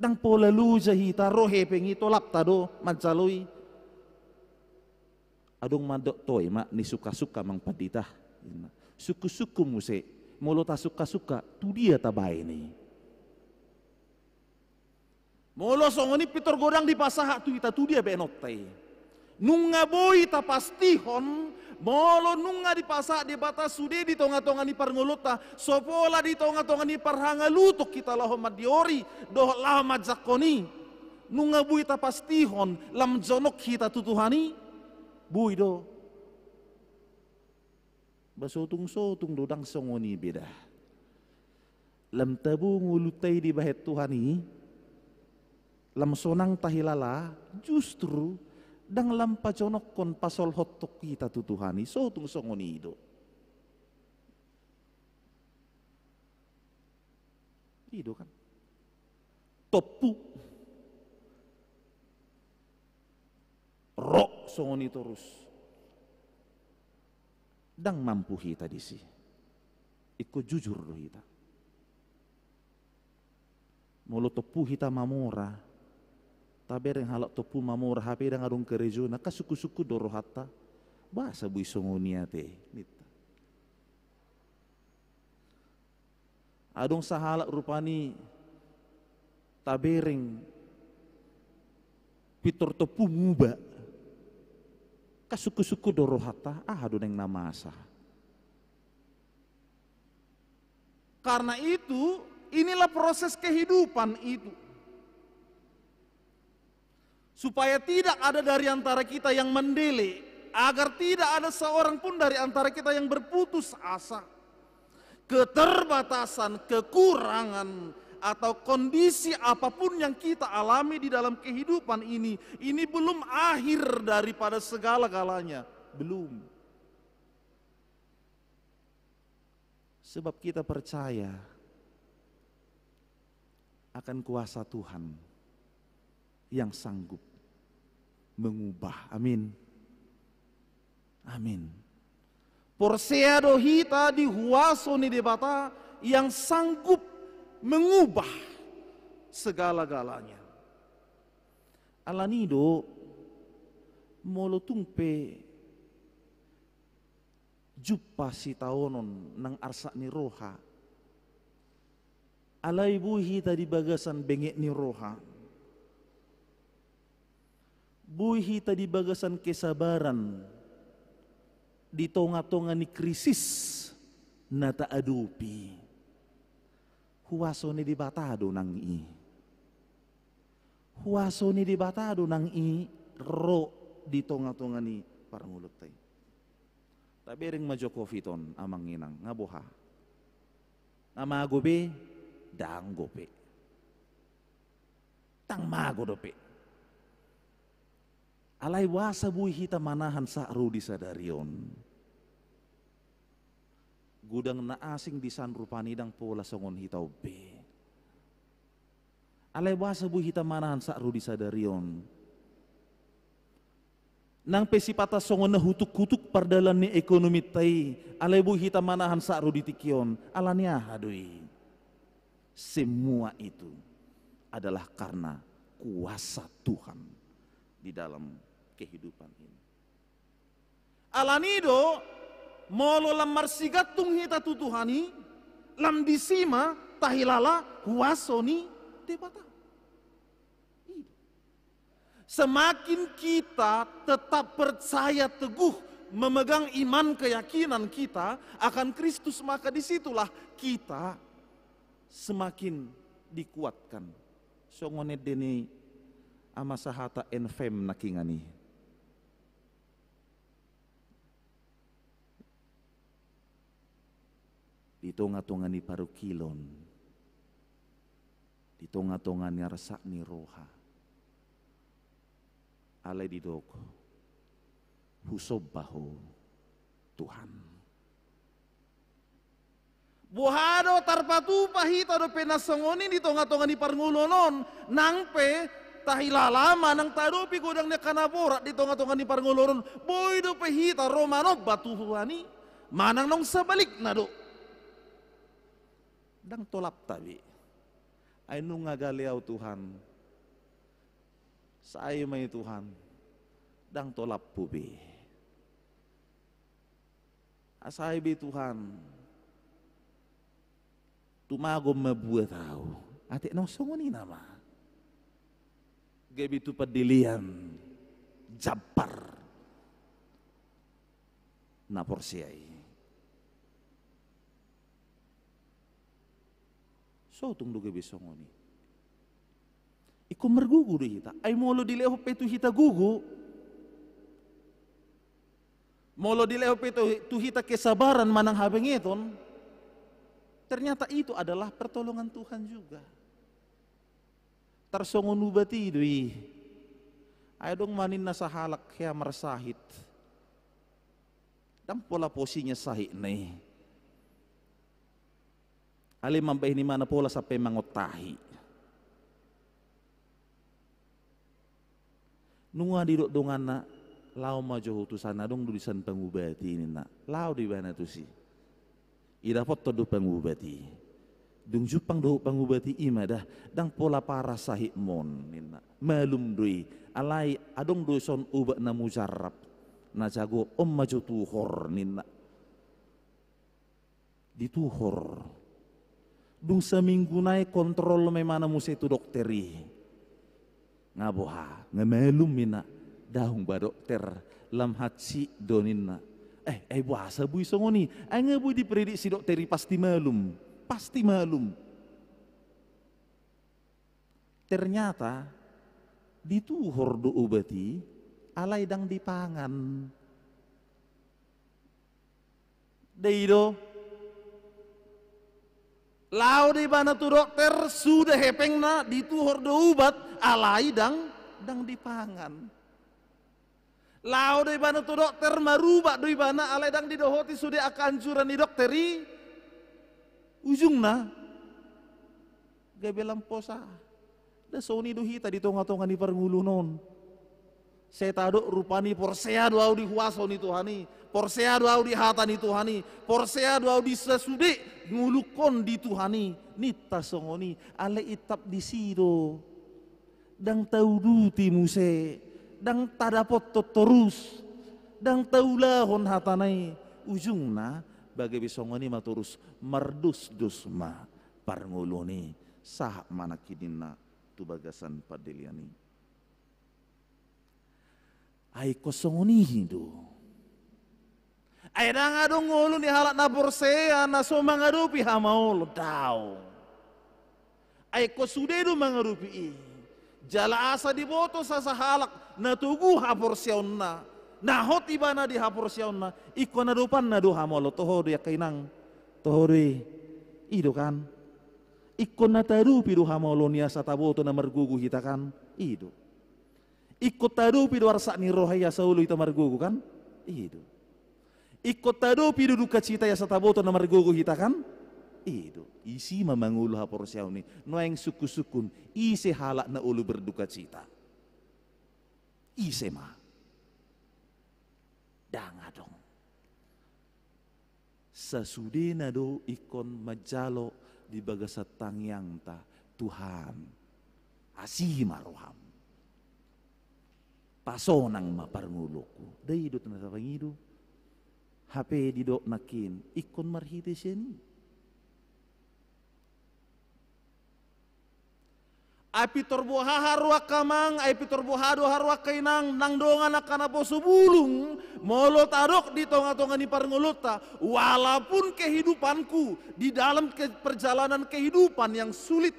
Ndang pola loja hita, ro hepeng i, tolapta do manjalo i? Adong mandok, toe ma, nisuka-suka amang pandita. Sungkun-sungkun muse, molo tasuka-suka, tu dia tabaen i? Molo songon i pintor godang dipasahat tu hita, tu dia baenonta i? Nunga boi tapastihon, molo nunga dipasahat Debata sude di tonga-tonga ni parngoluonta, so pola di tonga-tonga ni parhangaluton hita laho mandiori dohot laho manjangkon i. Nunga boi tapastihon lam jonok hita tu Tuhan i? Boi do. Ba sotung-sotung do ndang songon i be da. Lam tabo ngolunta i dibahen Tuhan i, lam sonang tahilala, justru ndang lam pajonokhon, pasolhothon hita tu Tuhan i, sotung songon i do. I do kan. Tompu. Ro songon i torus. Ndang mampu hita disi. Ingkon jujur do hita. Molo tompu hita mamora, tabereng halak tompu mamora, hape ndang adong karejona, kan sungkun-sungkun do rohanta. Boasa boi songon i ate, ninta. Adong sahalak rupani tabereng pintor tompu muba. Kan sungkun-sungkun do rohanta, aha do naeng na masa. Karena itu, inilah proses kehidupan itu. Supaya tidak ada dari antara kita yang mendele, agar tidak ada seorang pun dari antara kita yang berputus asa. Keterbatasan, kekurangan, atau kondisi apapun yang kita alami di dalam kehidupan ini, ini belum akhir daripada segala-galanya. Belum. Sebab kita percaya akan kuasa Tuhan yang sanggup mengubah. Amin. Amin. Porsea do hita di huaso ni Debata yang sanggup mengubah segala-galanya. Alani do, molo tung pe jumpa sitaonon nang arsak ni roha. Alai boi hita di bagasan benget ni roha. Boi hita di bagasan kesabaran di tonga-tonga ni krisis na taadopi. Huaso ni Debata do nang i. Huaso ni Debata do nang i ro di tonga-tonga ni parngoluonta i. Tabereng ma Jokowi ton, amang inang, nga boha. Nga mago be, ndang dope. Ndang mago dope. Alai boasa boi hita manahan sahat ro di sadari on. Godang na asing di san rupani, ndang pola songon hita on be. Alai boasa boi hita manahan sahat ro di sadari on. Nang pe sipata songon na hutuk-hutuk pardalan ni ekonominta i, alai boi hita manahan sahat ro di tingki on. Alani aha do i? Semua itu adalah karena kuasa Tuhan di dalam kehidupan ini. Alani do, molo lam marsigantung hita tu Tuhan i, lam disi ma tahilala huaso ni Debata. I do. Semakin kita tetap percaya teguh, memegang iman keyakinan kita akan Kristus, maka disitulah kita semakin dikuatkan. Songon ende ni ama sahata N F M nangkiningan i. Di tonga-tonga ni parungkilon, di tonga-tonga ni arsak ni roha, alai didok, husomba Ho Tuhan. Boha do, tarpatupa hita dope na songon i di tonga-tonga ni parngoluon on, nang pe tahilala manang taadopi godang ni angka na borat di tonga-tonga ni parngoluon on, boi dope hita ro manomba tu Tuhan i, manang naung sabalikna do. Ndang tolapta be. Ai nunga gale ahu Tuhan. Sai ma i Tuhan. Ndang tolaphu be. Sai be Tuhan. Tumagon ma buat ahu. Atik naung songon i nama. Gabe tu pandelean jambar na porsea i. Sotung do gabe songon i. Ingkon margogo do hita. Ai molo dilehon pe tu hita gogo, molo dilehon pe tu, tu hita kesabaran manang habengeton, ternyata itu adalah pertolongan Tuhan juga. Tarsongon ubat i do i. Ai adong ma ninna sahalak hea marsahit. Ndang pola posisi sahitna i. Alai mambahen ibana pola sampe mangontahi. Nunga didok donganna, laho ma jo ho tu san, adong do di san pangubati ninna. Laho do ibana tusi. Idapothon do pangubati. Dung jumpang dohot pangubati i ma da, ndang pola parah sahitmon ninna. Malum do i, alai adong do son ubat na mujarab. Na jago on ma jo tuhor ninna. Dituhor. Dung saminggu nai kontrol ma ibana muse tu dokter i. Nga boha, nga malum ninna, daong ba dokter, lam hansit do ninna. Eh, ai boasa boi songon i, ai nga boi diprediksi dokter i pasti malum, pasti malum. Ternyata dituhor do ubat i, alai ndang dipangan. Dei do. Laho do ibana tu dokter, suda hepengna, dituhor do ubat, alai ndang, ndang dipangan. Laho do ibana tu dokter, marubat do ibana, alai ndang didohoti sude angka anjuran ni dokter i. Ujungna gabe lam posa. Nda songon i do hita di tonga-tonga ni parngoluon on. Sai tadok rupani porsea do au di huaso ni Tuhan i, porsea do au di hata ni Tuhan i, porsea do au di sasude ngolungkon di Tuhan i. Ninta songon i, alai intap disi do. Ndang tauduti muse, ndang tadapothon torus, ndang taulahon hatana i. Ujungna, bagabe songon i ma torus, mardosdos ma parngoluon i, sahat ma nangkin ninna tu bagasan pandelean i. Ai ingkon songon i do. Ai ndang adong ngolu ni halak na porsea na so mangadopi hamaolon, daong. Ai ingkon sude do mangadopi i. Jala asa diboto sasahalak na togu haporseaonna, na hot ibana di haporseaonna, ingkon adopanna do hamaolon, toho do i angka inang, toho do i. I do kan. Ingkon na taadopi do hamaolon i asa taboto na margogo hita kan. I do. Ingkon taadopi do arsak ni roha i asa olo hita margogo kan. I do. Ingkon taadopi do dukacita i asa taboto na margogo hita kan. I do. Ise ma mangolu haporseaon i, nuaeng sungkun-sungkun, ise halak na olo berdukacita? Ise ma? Ndang adong. Sasudena do ingkon manjalo di bagasan tangiangta, Tuhan, asi ma roham. Pasonang ma parngoluonku. Dai do tanda tapangido. Hape didok nangkin, ingkon marhite sian i. Ai pintor boha haroa angka amang, ai pintor boha do haroa angka inang, nang dongan angka naposo bulung, molo tadok di tonga-tonga ni parngoluonta, walaupun kehidupanku di dalam ke-, perjalanan kehidupan yang sulit,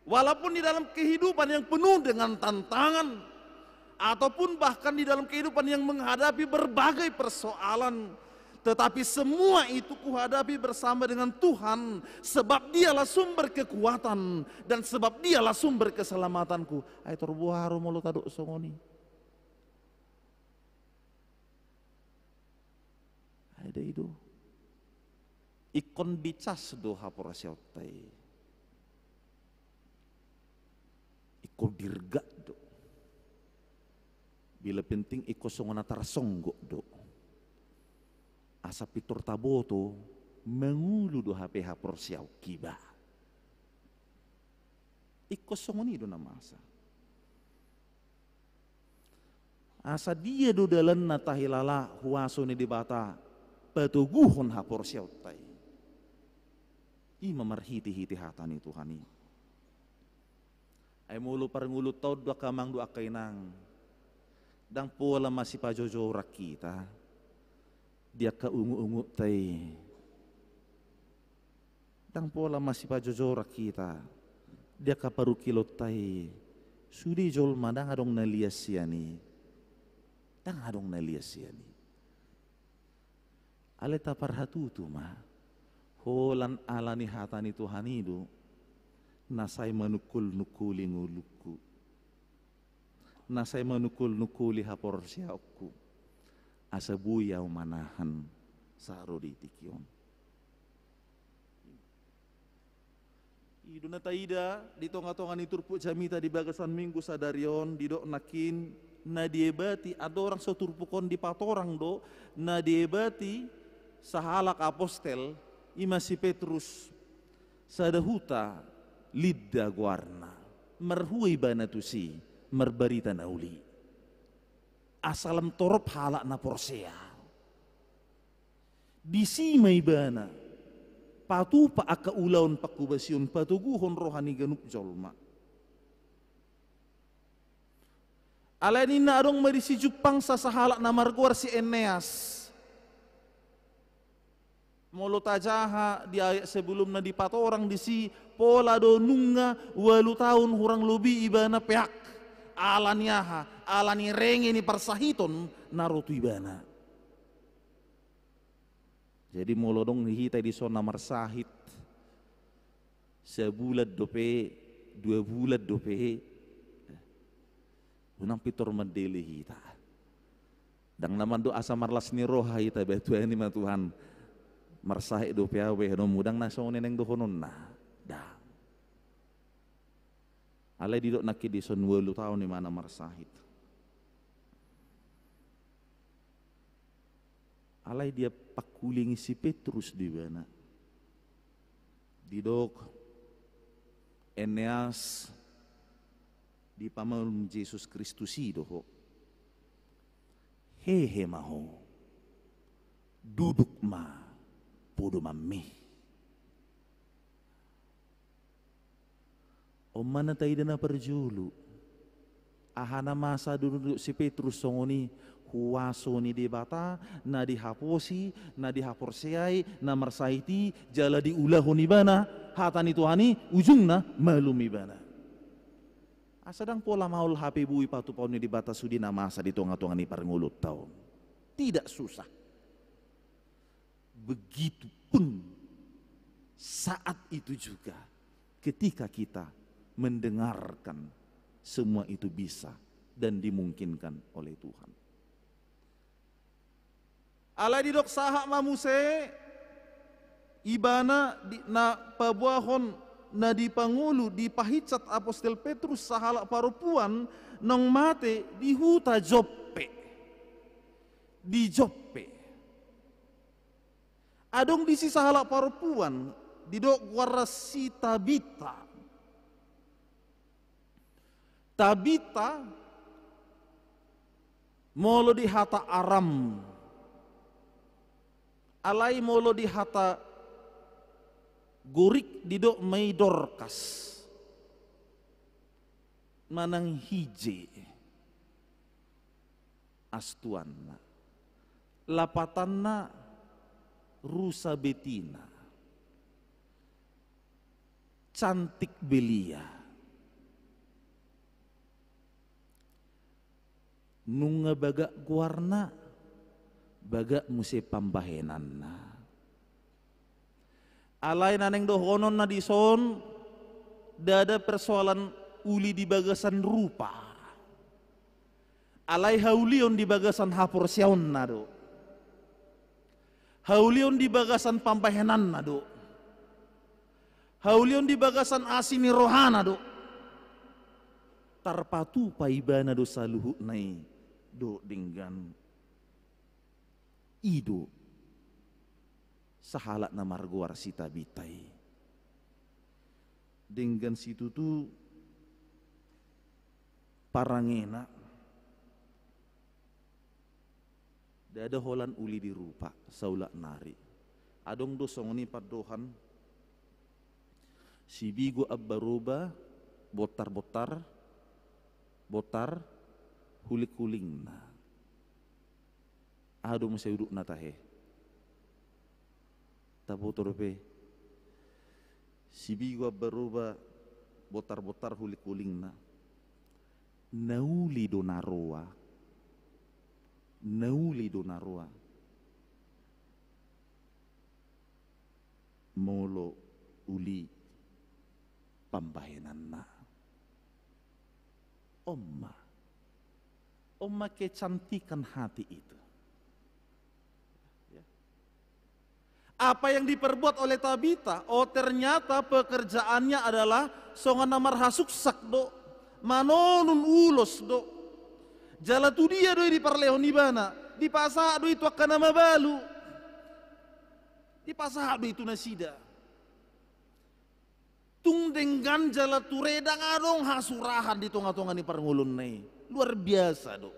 walaupun di dalam kehidupan yang penuh dengan tantangan, ataupun bahkan di dalam kehidupan yang menghadapi berbagai persoalan. Tetapi semua itu kuhadapi bersama dengan Tuhan, sebab Dialah sumber kekuatan dan sebab Dialah sumber keselamatanku. Ai tor boha ro molo tadok songon i. Ai dai do. Ingkon dicas do haporseaonta i. Ingkon dirgak do. Bila penting ingkon songon na tarsonggot do. Asa pintor taboto, mangolu do hape haporseaonki ba. Ingkon songon i do na masa. Asa dia do dalanna tahilala huaso ni Debata patoguhon haporseaonta i. I ma marhite-hite hata ni Tuhan i. Ai molo parngoluonta on do angka amang dohot angka inang, ndang pola masipajojorang hita di angka ungut-unguta i. Ndang pola masipajojorang hita di angka parungkilonta i. Sude jolma ndang adong na lias sian i. Ndang adong na lias sian i. Alai taparhatutu ma, holan ala ni hata ni Tuhan i do na sai manungkul-nungkuli ngolungku, na sai manungkul-nungkuli haporseaonku, asa boi ahu manahan sahat ro di tingki on. I do na taida di tonga-tonga ni turpuk jamita di bagasan Minggu sadari on, didok nangkin, na diebati, andorang so turpuk on dipatorang do, na diebati sahalak apostel, i ma si Petrus, sada huta Lidda goarna, marhua ibana tusi marbarita na uli. Asa lam torop halak na porsea. Disi ma ibana patupa angka ulaon panghobasion, patoguhon roha ni ganup jolma. Alai ninna adong ma disi jumpang sa sahalak na margoar si Eneas. Molo tajaha di ayat sebelumna dipatorang disi, pola do nunga ualu taon hurang lobi ibana peak. Ala ni aha? Ala ni renge ni parsahiton na ro tu ibana. Jadi molo adong di hita dison na marsahit, sabulan dope, dua bulan dope, unang pintor mandele hita. Ndang na mandok asa marlas ni roha hita, ba tuani ma Tuhan, marsahit dope au, ba i hadomu, ndang na songon i naeng dohononna. Ndang. Alai didok nangkin dison ualu taon ibana marsahit. Alai dia pangkulingi si Petrus do ibana. Didok, Eneas, dipamalum Jesus Kristus i do ho. Hehe ma ho. Duduk ma podomanmi. On ma na taida na parjolo. Aha na masa do didok si Petrus songon i? Huaso ni Debata, na dihaposi, na dihaporseai, na marsahit i, jala diulahon ibana hata ni Tuhan i, ujungna malum ibana. Asa ndang pola maol hape boi patupaon ni Debata sude na masa di tonga-tonga ni parngoluonta on. Tidak susah. Begitupun saat itu juga, ketika kita mendengarkan, semua itu bisa dan dimungkinkan oleh Tuhan. Alai didok sahat ma muse, ibana di, na paboahon na dipangolu, dipahinsat apostel Petrus sahalak parompuan, naung mate di huta Joppe. Di Joppe. Adong disi sahalak parompuan, didok goarna si Tabita. Tabita, molo di hata Aram, alai molo di hata Gorik didok ma i Dorkas, manang hije. Astuanna. Lapatanna rusa betina. Cantik belia. Nunga bagak goarna, bagak muse pambahenanna. Alai na naeng dohononna dison, ndada persoalan uli di bagasan rupa. Alai haulion di bagasan haporseaonna do. Haulion di bagasan pambahenanna do. Haulion di bagasan asi ni rohana do. Tarpatupa ibana do saluhutna i do denggan. I do sahalak na margoar si Tabita i. Denggan situtu parangena. Ndada holan uli di rupa saulak nari. Adong do songon i pandohan, sibigo ambaroba, bontar-bontar, bontar hulingkulingna. Aha do muse udutna tahe? Taboto dope. Sibigo ambaroba, bontar-bontar hulingkulingna. Na uli do na roa. Na uli do na roa. Molo uli pambahenanna. On ma. On ma kecantikan hati itu. Ya. Apa yang diperbuat oleh Tabita, oh, ternyata pekerjaannya adalah songon na marhasuksak do, manonun ulos do. Jala tu dia do i diparlehon ibana? Dipasahat do i tu angka na mabalu. Dipasahat do i tu nasida. Tung denggan jala ture, ndang adong hasurahan di tonga-tonga ni parngoluonna i. Luar biasa do.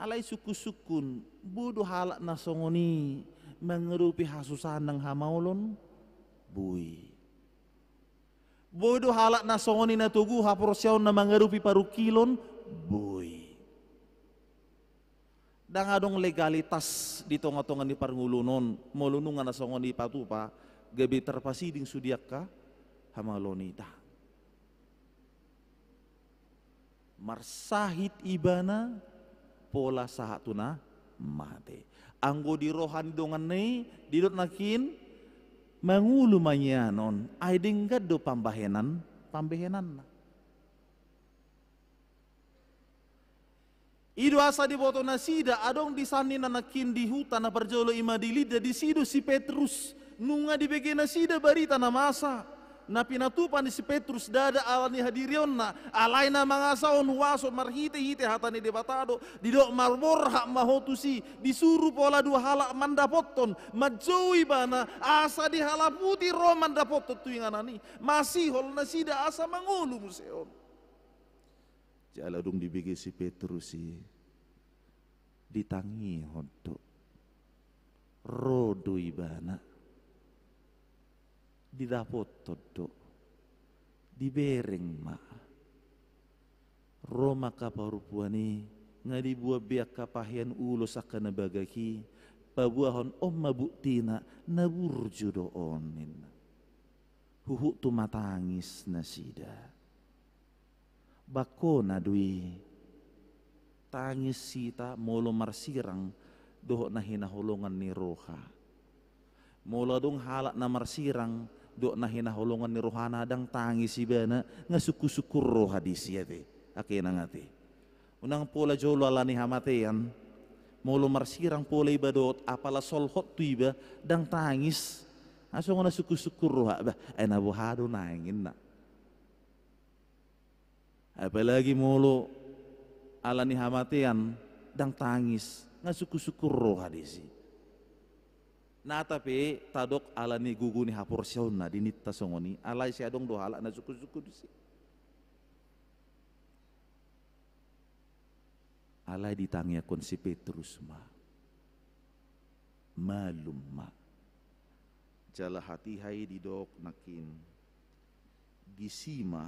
Alai sungkun-sungkun, boi do halak na songon i mangadopi hasusahan nang hamaolon? Boi. Boi do halak na songon i na togu haporseaonna mangadopi parungkilon? Boi. Ndang adong legalitas di tonga-tonga ni parngoluon on, molo nunga na songon i dipatupa, gabe tarpasiding sude angka hamaolon i, ndang. Marsahit ibana pola sahat tu na mate. Anggo di roha ni donganna i, didok nangkin, mangolu ma nian on, ai denggan do pambahenan, pambahenanna. I do asa diboto nasida, adong di san ni na nangkin di huta na parjolo i ma di Lidda, disi do si Petrus. Nunga dibege nasida barita na masa na pinatupa ni si Petrus, ndada ala ni hadirionna, alai na mangasahon huaso marhite-hite hata ni Debata do. Didok, marborhat ma ho tusi, disuru pola dua halak mandapothon, manjou ibana, asa dihalaputi ro mandapothon tu inganan i. Masihol nasida asa mangolu muse on. Jala dung dibege si Petrus i, ditangihon do. Ro do ibana. Didapothon do. Dibereng ma. Ro ma angka parompuan i, nga dibuat be angka pahean ulos angka na bagak i, paboahon, on ma buktina, na burju do on, ninna. Huhut tu matangis nasida. Bangkona do i, tangis hita molo marsirang dohot na hinaholongan ni roha. Molo adong halak na marsirang dohot na hinaholongan ni rohana, ndang tangis ibana, nga sungkun-sungkun roha disi ate, ake nang ate. Unang pola jolo ala ni hamatean, molo marsirang pola iba dohot apala solhot tu iba, ndang tangis. Nga songon na sungkun-sungkun roha, bah, ai na boha do naeng, ninna. Apalagi molo ala ni hamatean, ndang tangis, nga sungkun-sungkun roha disi. Nata pe tadok ala ni gogo ni haporseaonna di ninta songon i, alai sai adong do halak na sungkun-sungkun disi. Alai ditangiangkon si Petrus ma. Malum ma. Jala hatiha i didok nangkin. Disi ma,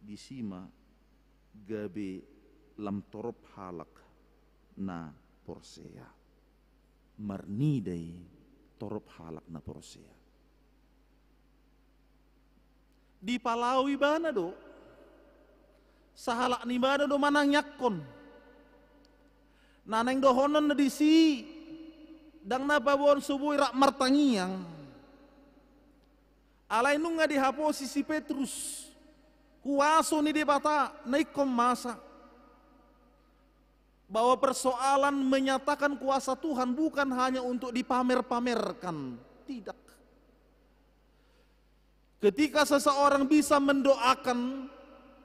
disi ma gabe lam torop halak na porsea. Marnida i torop halak na porsea. Dipalao ibana do. Sahalak ni ibana do manangiangkon. Na naeng dohononna disi, ndang na paboaon so boi rap martangiang. Alai nunga dihaposi si Petrus huaso ni Debata na ingkon masa. Bahwa persoalan menyatakan kuasa Tuhan bukan hanya untuk dipamer-pamerkan. Tidak. Ketika seseorang bisa mendoakan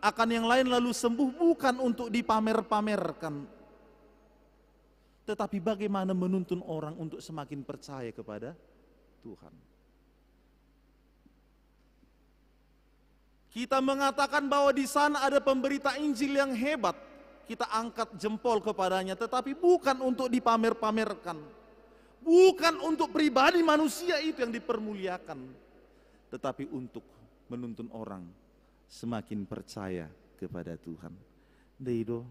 akan yang lain lalu sembuh, bukan untuk dipamer-pamerkan, tetapi bagaimana menuntun orang untuk semakin percaya kepada Tuhan. Kita mengatakan bahwa di sana ada pemberita Injil yang hebat, kita angkat jempol kepadanya, tetapi bukan untuk dipamer-pamerkan, bukan untuk pribadi manusia itu yang dipermuliakan, tetapi untuk menuntun orang semakin percaya kepada Tuhan. Ndai do.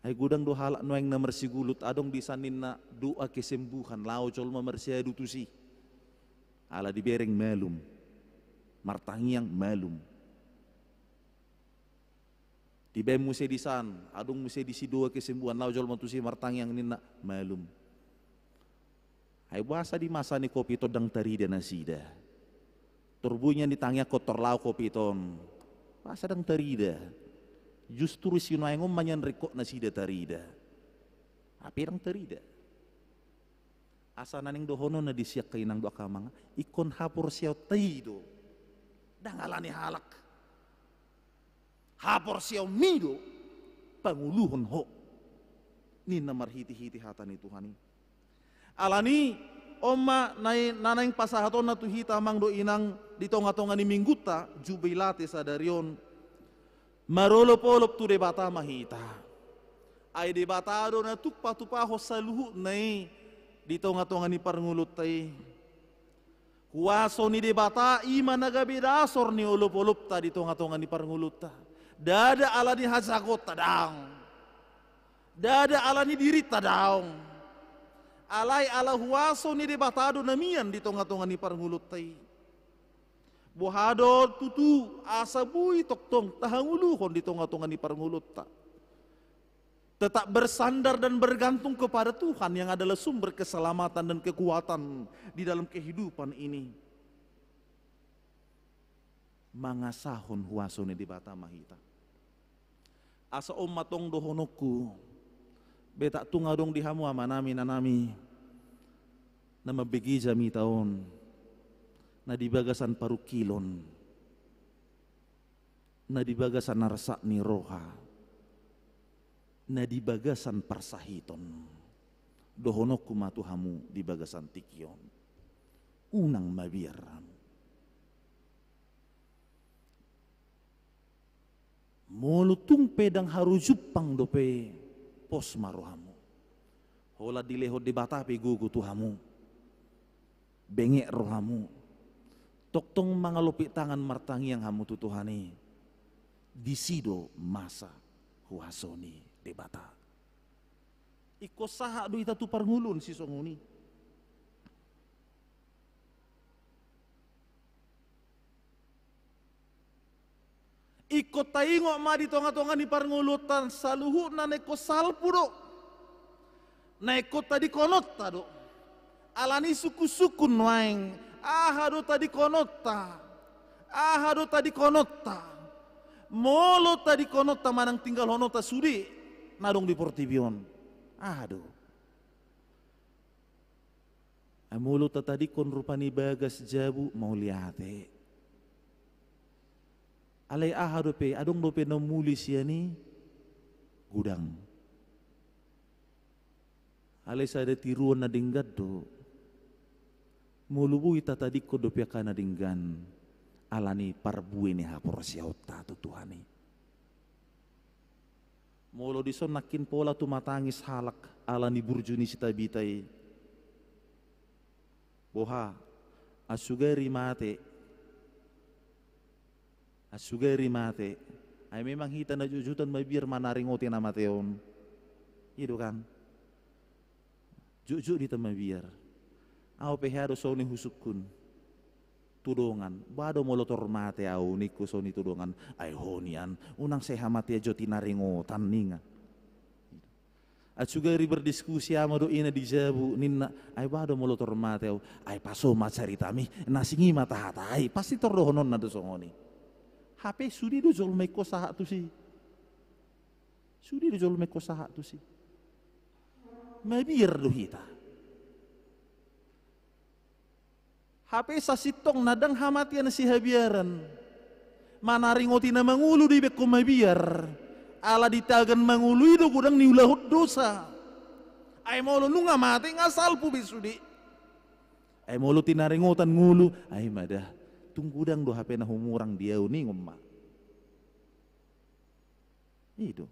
Ai godang do halak nuaeng na marsigulut, adong di san ninna doa kesembuhan, laho jolma marsiadu tusi. Ala dibereng malum. Martangiang malum. Dibaen muse di san, adong muse disi doa kesembuhan, laho jolma tusi martangiang ninna malum. Ai boasa di masa ni covid on ndang tarida nasida? Tor boi nian ditangiangkon tor laho covid on. Boasa ndang tarida? Justru sinuaeng on ma nian ringkot nasida tarida. Hape ndang tarida. Asa naeng dohononna di si angka inang dohot angka amang, ingkon haporseaonta i do. Ndang ala ni halak. Haporseaonmi do panguluhon ho, ninna marhitehite hata ni Tuhan i. Alani on ma na, na naeng pasahatonna tu hita amang dohot inang di tongatonga ni minggunta Jubilate sadari on. Marolopolop tu Debata ma hita. Ai Debata do na tung patupahon saluhutna i di tongatonga ni parngoluonta i. Huaso ni Debata i ma na gabe dasor ni olopolopta di tongatonga ni parngoluonta. Ndada ala ni hajagonta daong. Ndada ala ni dirinta daong. Alai ala huaso ni Debata do na mian di tongatonga ni parngoluonta i. Boha do tutu asa boi tongtong tahangoluhon di tongatonga ni parngoluonta? Tetap bersandar dan bergantung kepada Tuhan yang adalah sumber keselamatan dan kekuatan di dalam kehidupan ini. Mangasahon huaso ni Debata ma hita. Asa on ma tong dohononku, betak tung adong di hamu amanami, inanami, na mambege jamita on, na di bagasan parungkilon, na di bagasan arsak ni roha, na di bagasan parsahiton. Dohononku ma tu hamu di bagasan tingki on, unang mabiar hamu. Molo tung pe ndang haru jumpang dope, pos ma rohamu. Holan dilehon Debata pe gogo tu hamu. Benget rohamu. Tongtong mangalompit tangan martangiang hamu tu Tuhan i. Disi do masa huaso ni Debata. Ingkon sahat do hita tu parngoluon sisongon i. Ingkon taingot ma di tongatonga ni parngoluonta, saluhutna na ingkon salpu do. Na ingkon tadingkononta do. Alani sungkunsungkun nuaeng, aha do tadingkononta? Aha do tadingkononta? Molo tadingkononta manang tinggalhononta sude na adong di portibi on, aha do? Ai molo tatadingkon rupani bagas, jabu, mauliate. Alai aha dope, adong dope na muli sian i? Godang. Alai sada tiruon na denggan do. Molo boi tatadingkon dope angka na denggan, alani parbue ni haporseaonta tu Tuhan i. Molo dison nangkin pola tumatangis halak ala ni burju ni si Tabita i. Boha, ansugari mate. Ansugari mate. Ai memang hita na jotjotan mabiar manaringoti na mate on. I do kan? Jotjot do hita mabiar. Ahu pe hea do songon i husungkun. Tu dongan, boha do molo tor mate ahu ningku songon i tu dongan, ai ho nian, unang sai hamatean jo tinaringotan ninna. Ansugari berdiskusi ama dohot ina di jabu ninna, ai boha do molo tor mate ahu, ai paso ma caritami, na asing i ma tahatai, pasti tor dohononna do songon i. Hape sude do jolma ingkon sahat tusi. Sude do jolma ingkon sahat tusi. Mabiar do hita. Hape sasintongna ndang hamatean sihabiaran. Manaringoti na mangolu do ibaen ho mabiar. Ala di tagan mangolu i do godang niulahon dosa. Ai molo nunga mate nga salpu be sude. Ai molo tinaringotan ngolu, ai ma da. Tung godang do hape na humurang di ahu ninna ma. I do.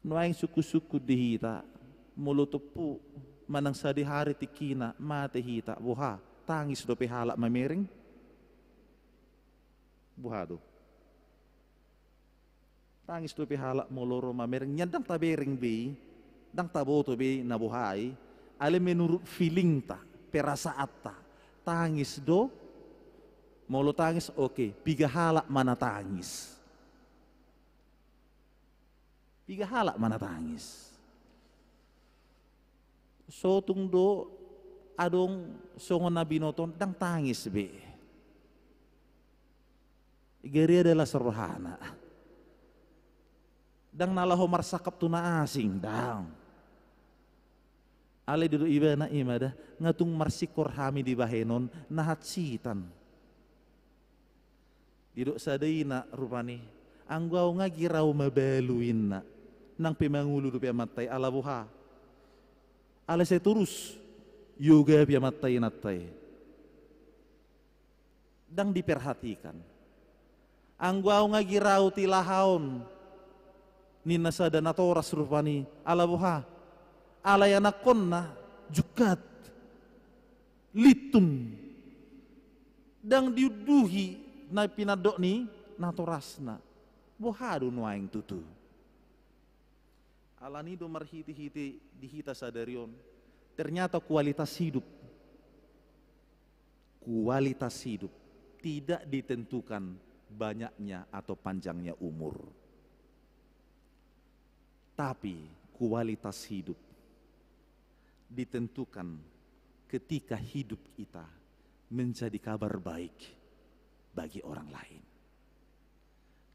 Nuaeng sungkunsungkun di hita, molo tompu manang sadihari tingkina mate hita, boha, tangis dope halak mamereng? Boha do? Tangis dope halak molo ro mamereng, nian ndang tabereng be i, ndang taboto be i na boha i, alai menurut feelingta, perasaanta, tangis do. Molo tangis, oke, piga halak ma na tangis? Piga halak ma na tangis? Sotung do adong songon na binoto on ndang tangis be. Gari adalah rohana. Ndang na laho marsangkap tu na asing, ndang. Alai didok ibana, i ma da, nga tung marsingkor hami di bahenon na hansitan. Didok sada ina rupani, anggo ahu nga girau mabalu inna, nang pe mangolu dope amanta i, ala boha? Ala sai torus iogapi amanta inanta i. Ndang diperhatikan. Anggo ahu nga girau tilahaon, ninna sada natoras rupani, ala boha? Alai anakkonna jungkat, lintun, ndang diunduhi na pinandok ni natorasna. Boha do nuaeng tutu? Alani do marhite-hite di hita sadari on, ternyata kualitas hidup, kualitas hidup tidak ditentukan banyaknya atau panjangnya umur. Tapi kualitas hidup ditentukan ketika hidup kita menjadi kabar baik bagi orang lain.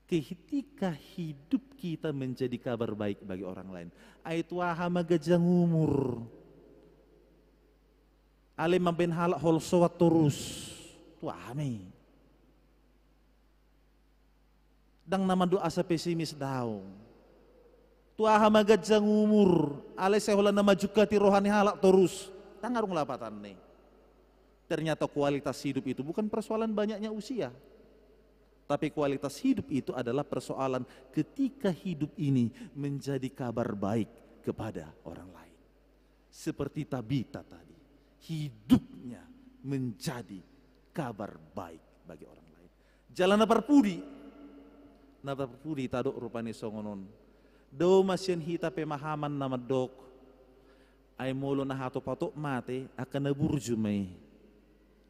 Ketika hidup kita menjadi kabar baik bagi orang lain. Ai tu aha ma ganjang umur? Alai mambaen halak holsoan torus. Tu aha ma i? Ndang na mandok asa pesimis daong. Tu aha ma ganjang umur? Alai sai holan na manjungkati roha ni halak torus. Tangarung lapatanna i. Ternyata kualitas hidup itu bukan persoalan banyaknya usia. Tapi kualitas hidup itu adalah persoalan ketika hidup ini menjadi kabar baik kepada orang lain. Seperti Tabita tadi, hidupnya menjadi kabar baik bagi orang lain. Jala na parpudi, na parpudi tadok rupani songon on. Dao ma sian hita pemahaman na mandok, ai molo na hatop-hatop mate, angka na burju ma i.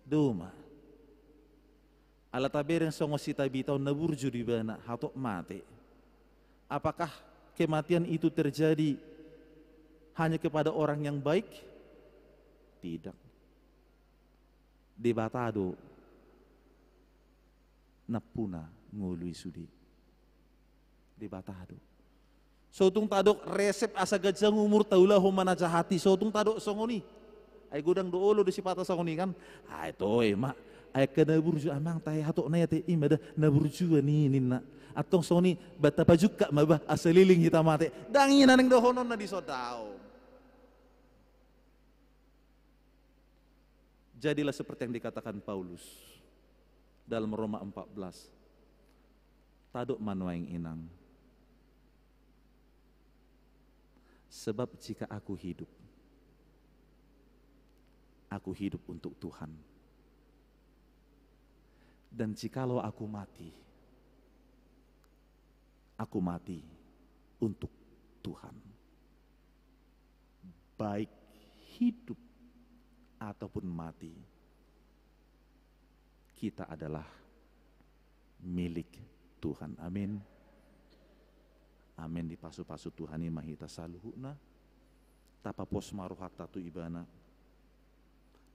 Dao ma. Ala tabereng songon si Tabita on, na burju do ibana, hatop mate. Apakah kematian itu terjadi hanya kepada orang yang baik? Tidak. Debata do nampuna ngolu i sude. Debata do. So tung tadok resep asa ganjang umur taulahon ma na jahat i, so tung tadok songon i. Ai godang do olo do sipata songon i kan. Ai toe ma. Ai angka na burju, amang, tahe hatop na i ate, i ma da na burjuan i ninna. Antong songon i, ba tapajungkat ma ba asa leleng hita mate. Ndang i na naeng dohononna dison, daong. Jadilah seperti yang dikatakan Paulus dalam Roma empat belas. Tadok ma nuaeng, inang. Sebab jika aku hidup, aku hidup untuk Tuhan. Dan jikalau aku mati, aku mati untuk Tuhan. Baik hidup ataupun mati, kita adalah milik Tuhan. Amin. Amin. Dipasu-pasu Tuhan i ma hita saluhutna. Tapapos ma rohanta tu Ibana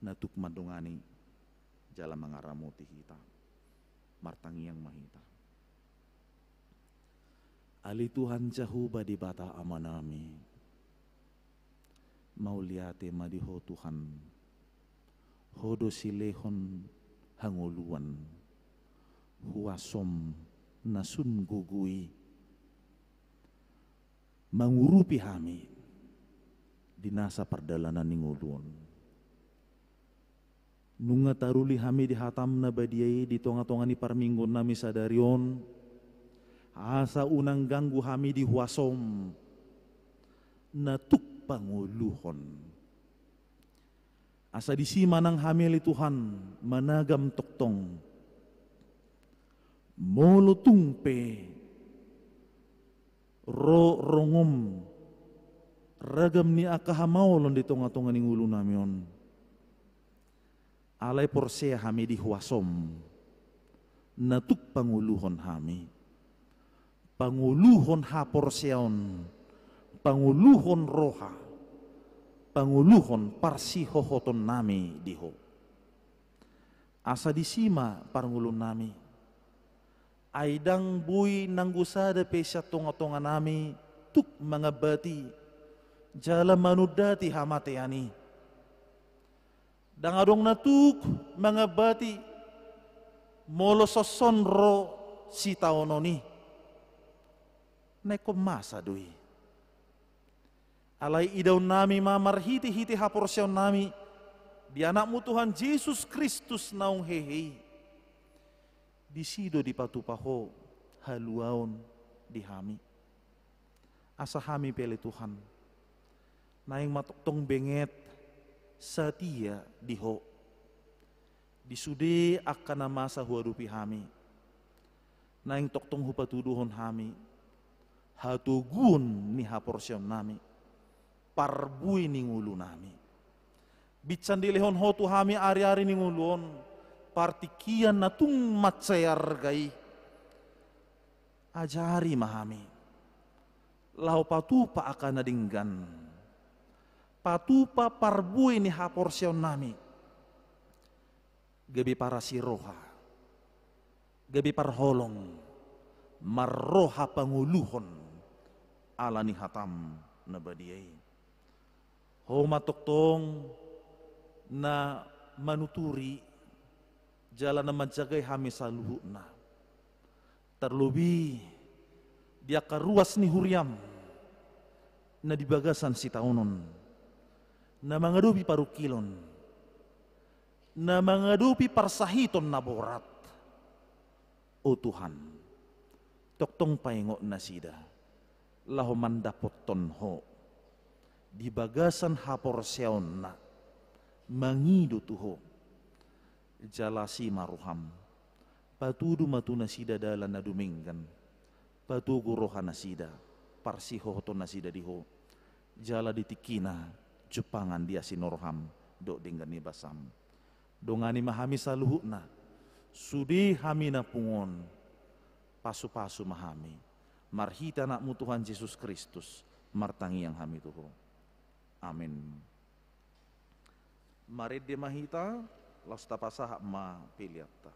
na tuk mandongani jala mangaramoti hita. Martangiang ma hita. Ale Tuhan Jahowa Debata Amanami, mauliate ma di Ho Tuhan. Ho do silehon hangoluan, huasom na sun gogo i mangurupi hami di nasa pardalanan ni ngolu on. Nunga taruli hami di hatam na badia i di tonga-tonga ni parmingguonnami sadari on, asa unang ganggu hami di huasom na tuk pangoluhon. Asa disi ma nang hami ale Tuhan managam tongtong. Molo tung pe ro rongom ragam ni angka hamaolon di tonga-tonga ni ngolunami on, alai porsea hami di huasom na tuk pangoluhon hami. Pangoluhon haporseaon, pangoluhon roha, pangoluhon parsihohotonnami di Ho. Asa disi ma parngoluonnami. Ai ndang boi nanggo sada pe sian tonga-tonganami tuk mangambati jala manundati hamatean i. Ndang adong na tuk mangambati molo songon on ro sitaonon i. Na ingkon masa do i. Alai idaonnami ma marhitehite haporseaonnami di Anakmu Tuhan Jesus Kristus naung hehe i. Disi do dipatupa Ho haluaon di hami. Asa hami pe ale Tuhan, naeng ma tongtong benget satia di Ho. Di sude angka na masa huadopi hami, naeng tongtong hupatuduhon hami hatoguon ni haporseaonnami, parbue ni ngolunami. Binsan dilehon Ho tu hami ariari ni ngolu on partingkian na tung mansai arga i. Ajari ma hami laho patupa angka na denggan, patupa parbue ni haporseaonnami, gabe parasiroha, gabe parholong, marroha pangoluhon ala ni hataM na badia i. Ho ma tongtong na manuturi jala na manjagai hami saluhutna. Tarlobi di angka ruas ni huriaM na di bagasan sitaonon, na mangadopi parungkilon, na mangadopi parsahiton na borat. O Tuhan, tongtong paingot nasida laho mandapothon Ho di bagasan haporseaonna mangido tu Ho. Jala asi ma rohaM, patudu ma tu nasida dalan na dumenggan, patogu roha nasida, parsihohoton nasida di Ho, jala di tingkina jumpangan di asi ni rohaM dohot denggan ni basaM. Dongani ma hami saluhutna, sude hami na pungu on, pasupasu ma hami. Marhite Anakmu Tuhan Jesus Kristus martangiang hami tu Ho. Amin. Marende ma hita, laos tapasahat ma peleanta.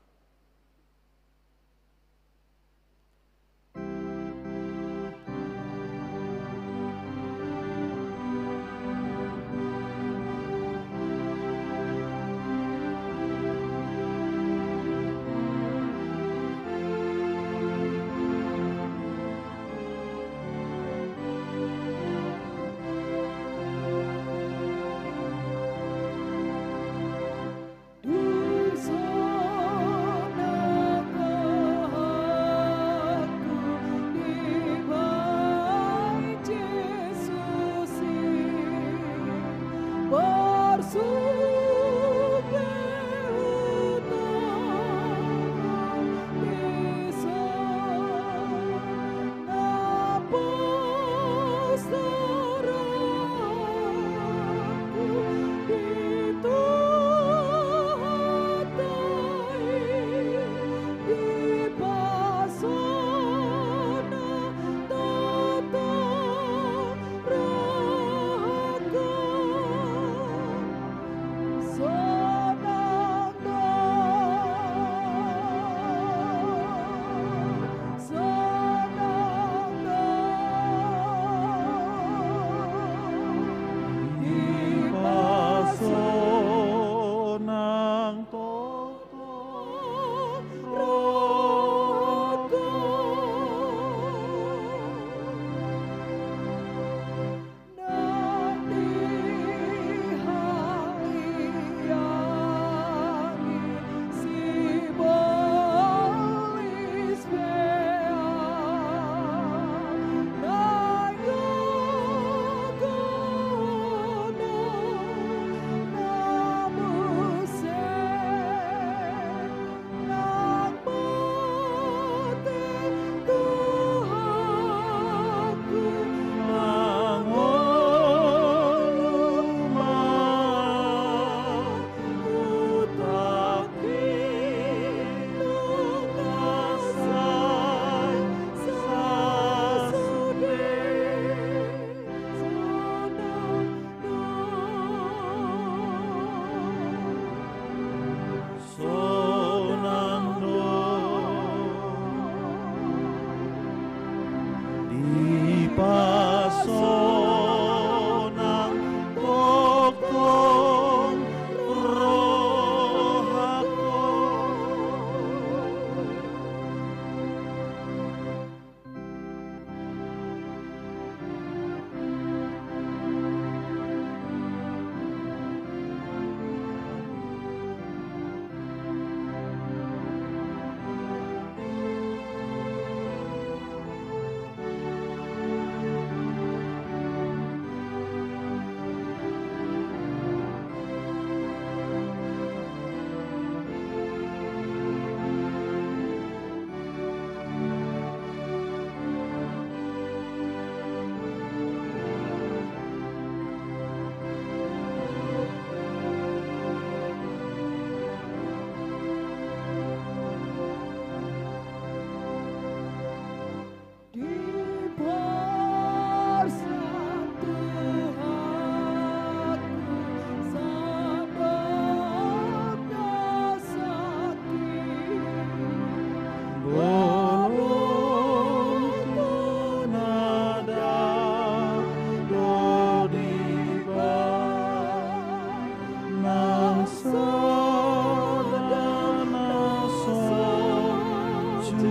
Sonang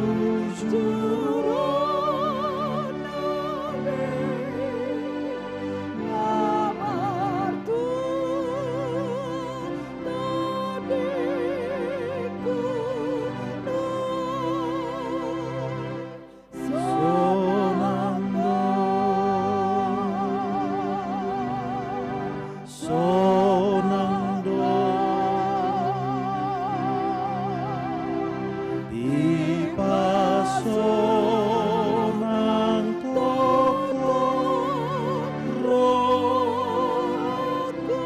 do, sonang do, dipasonang tonggo rohangku.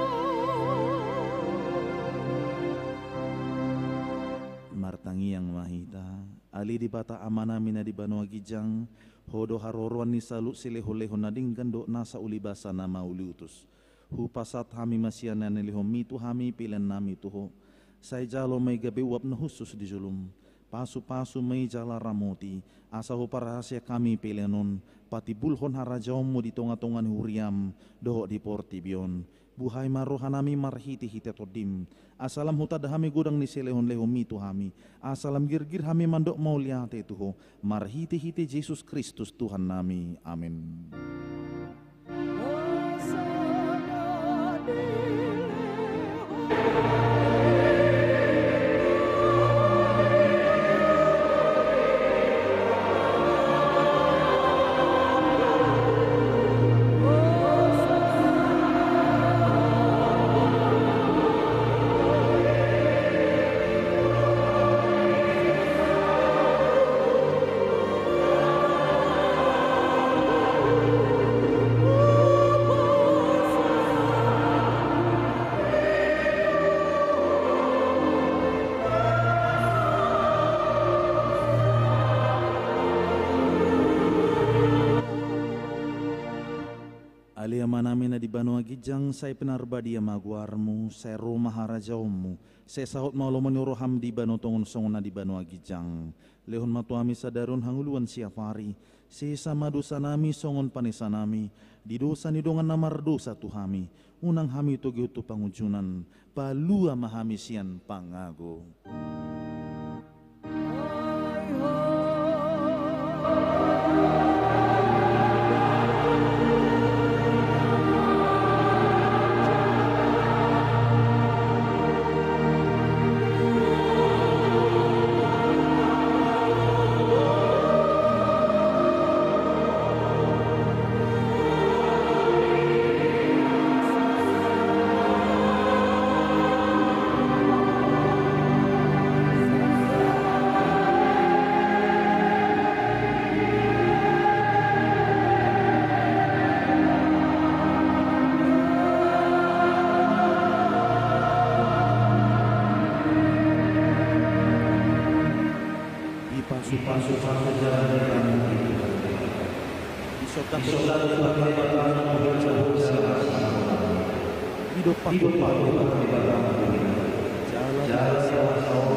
Martangiang ma hita. Ale Debata Amanami na di banua ginjang, Ho do haroroan ni saluhut silehonlehon na denggan dohot nasa ulibasa na mauliutus. Hupasahat hami ma sian na nilehonMi tu hami peleannami tu Ho. Sai jalo ma i gabe uap na hushus di jolom. Pasupasu ma i jala ramoti, asa huparhaseang hami pelean on patimbulhon harajaonMu di tongatonga ni huriaM dohot di portibi on. Buhai ma rohanami marhitehite TondiM, asa lam hutanda hami godang ni silehonlehonMi tu hami, asa lam girgir hami mandok mauliate tu Ho, marhitehite Jesus Kristus Tuhannami. Amen. Ale Amanami na di banua ginjang, sai pinarbadia ma goarMu, sai ro ma harajaonMu, sai saut ma lomo ni rohaM di banua tonga on songon na di banua ginjang. Lehon ma tu hami sadari on hangoluan siapari, sesa ma dosanami songon panesanami di dosa ni dongan na mardosa tu hami, unang hami togihon tu pangunjunan, palua ma hami sian pangago. Dipasupasu-pasu jalan ni rambu di Tuhan. Disondang-sondang Debata Tuhan, jalan-jalan Debata Tuhan. Didompak-dompak Debata Tuhan, jalan-jalan Debata Tuhan.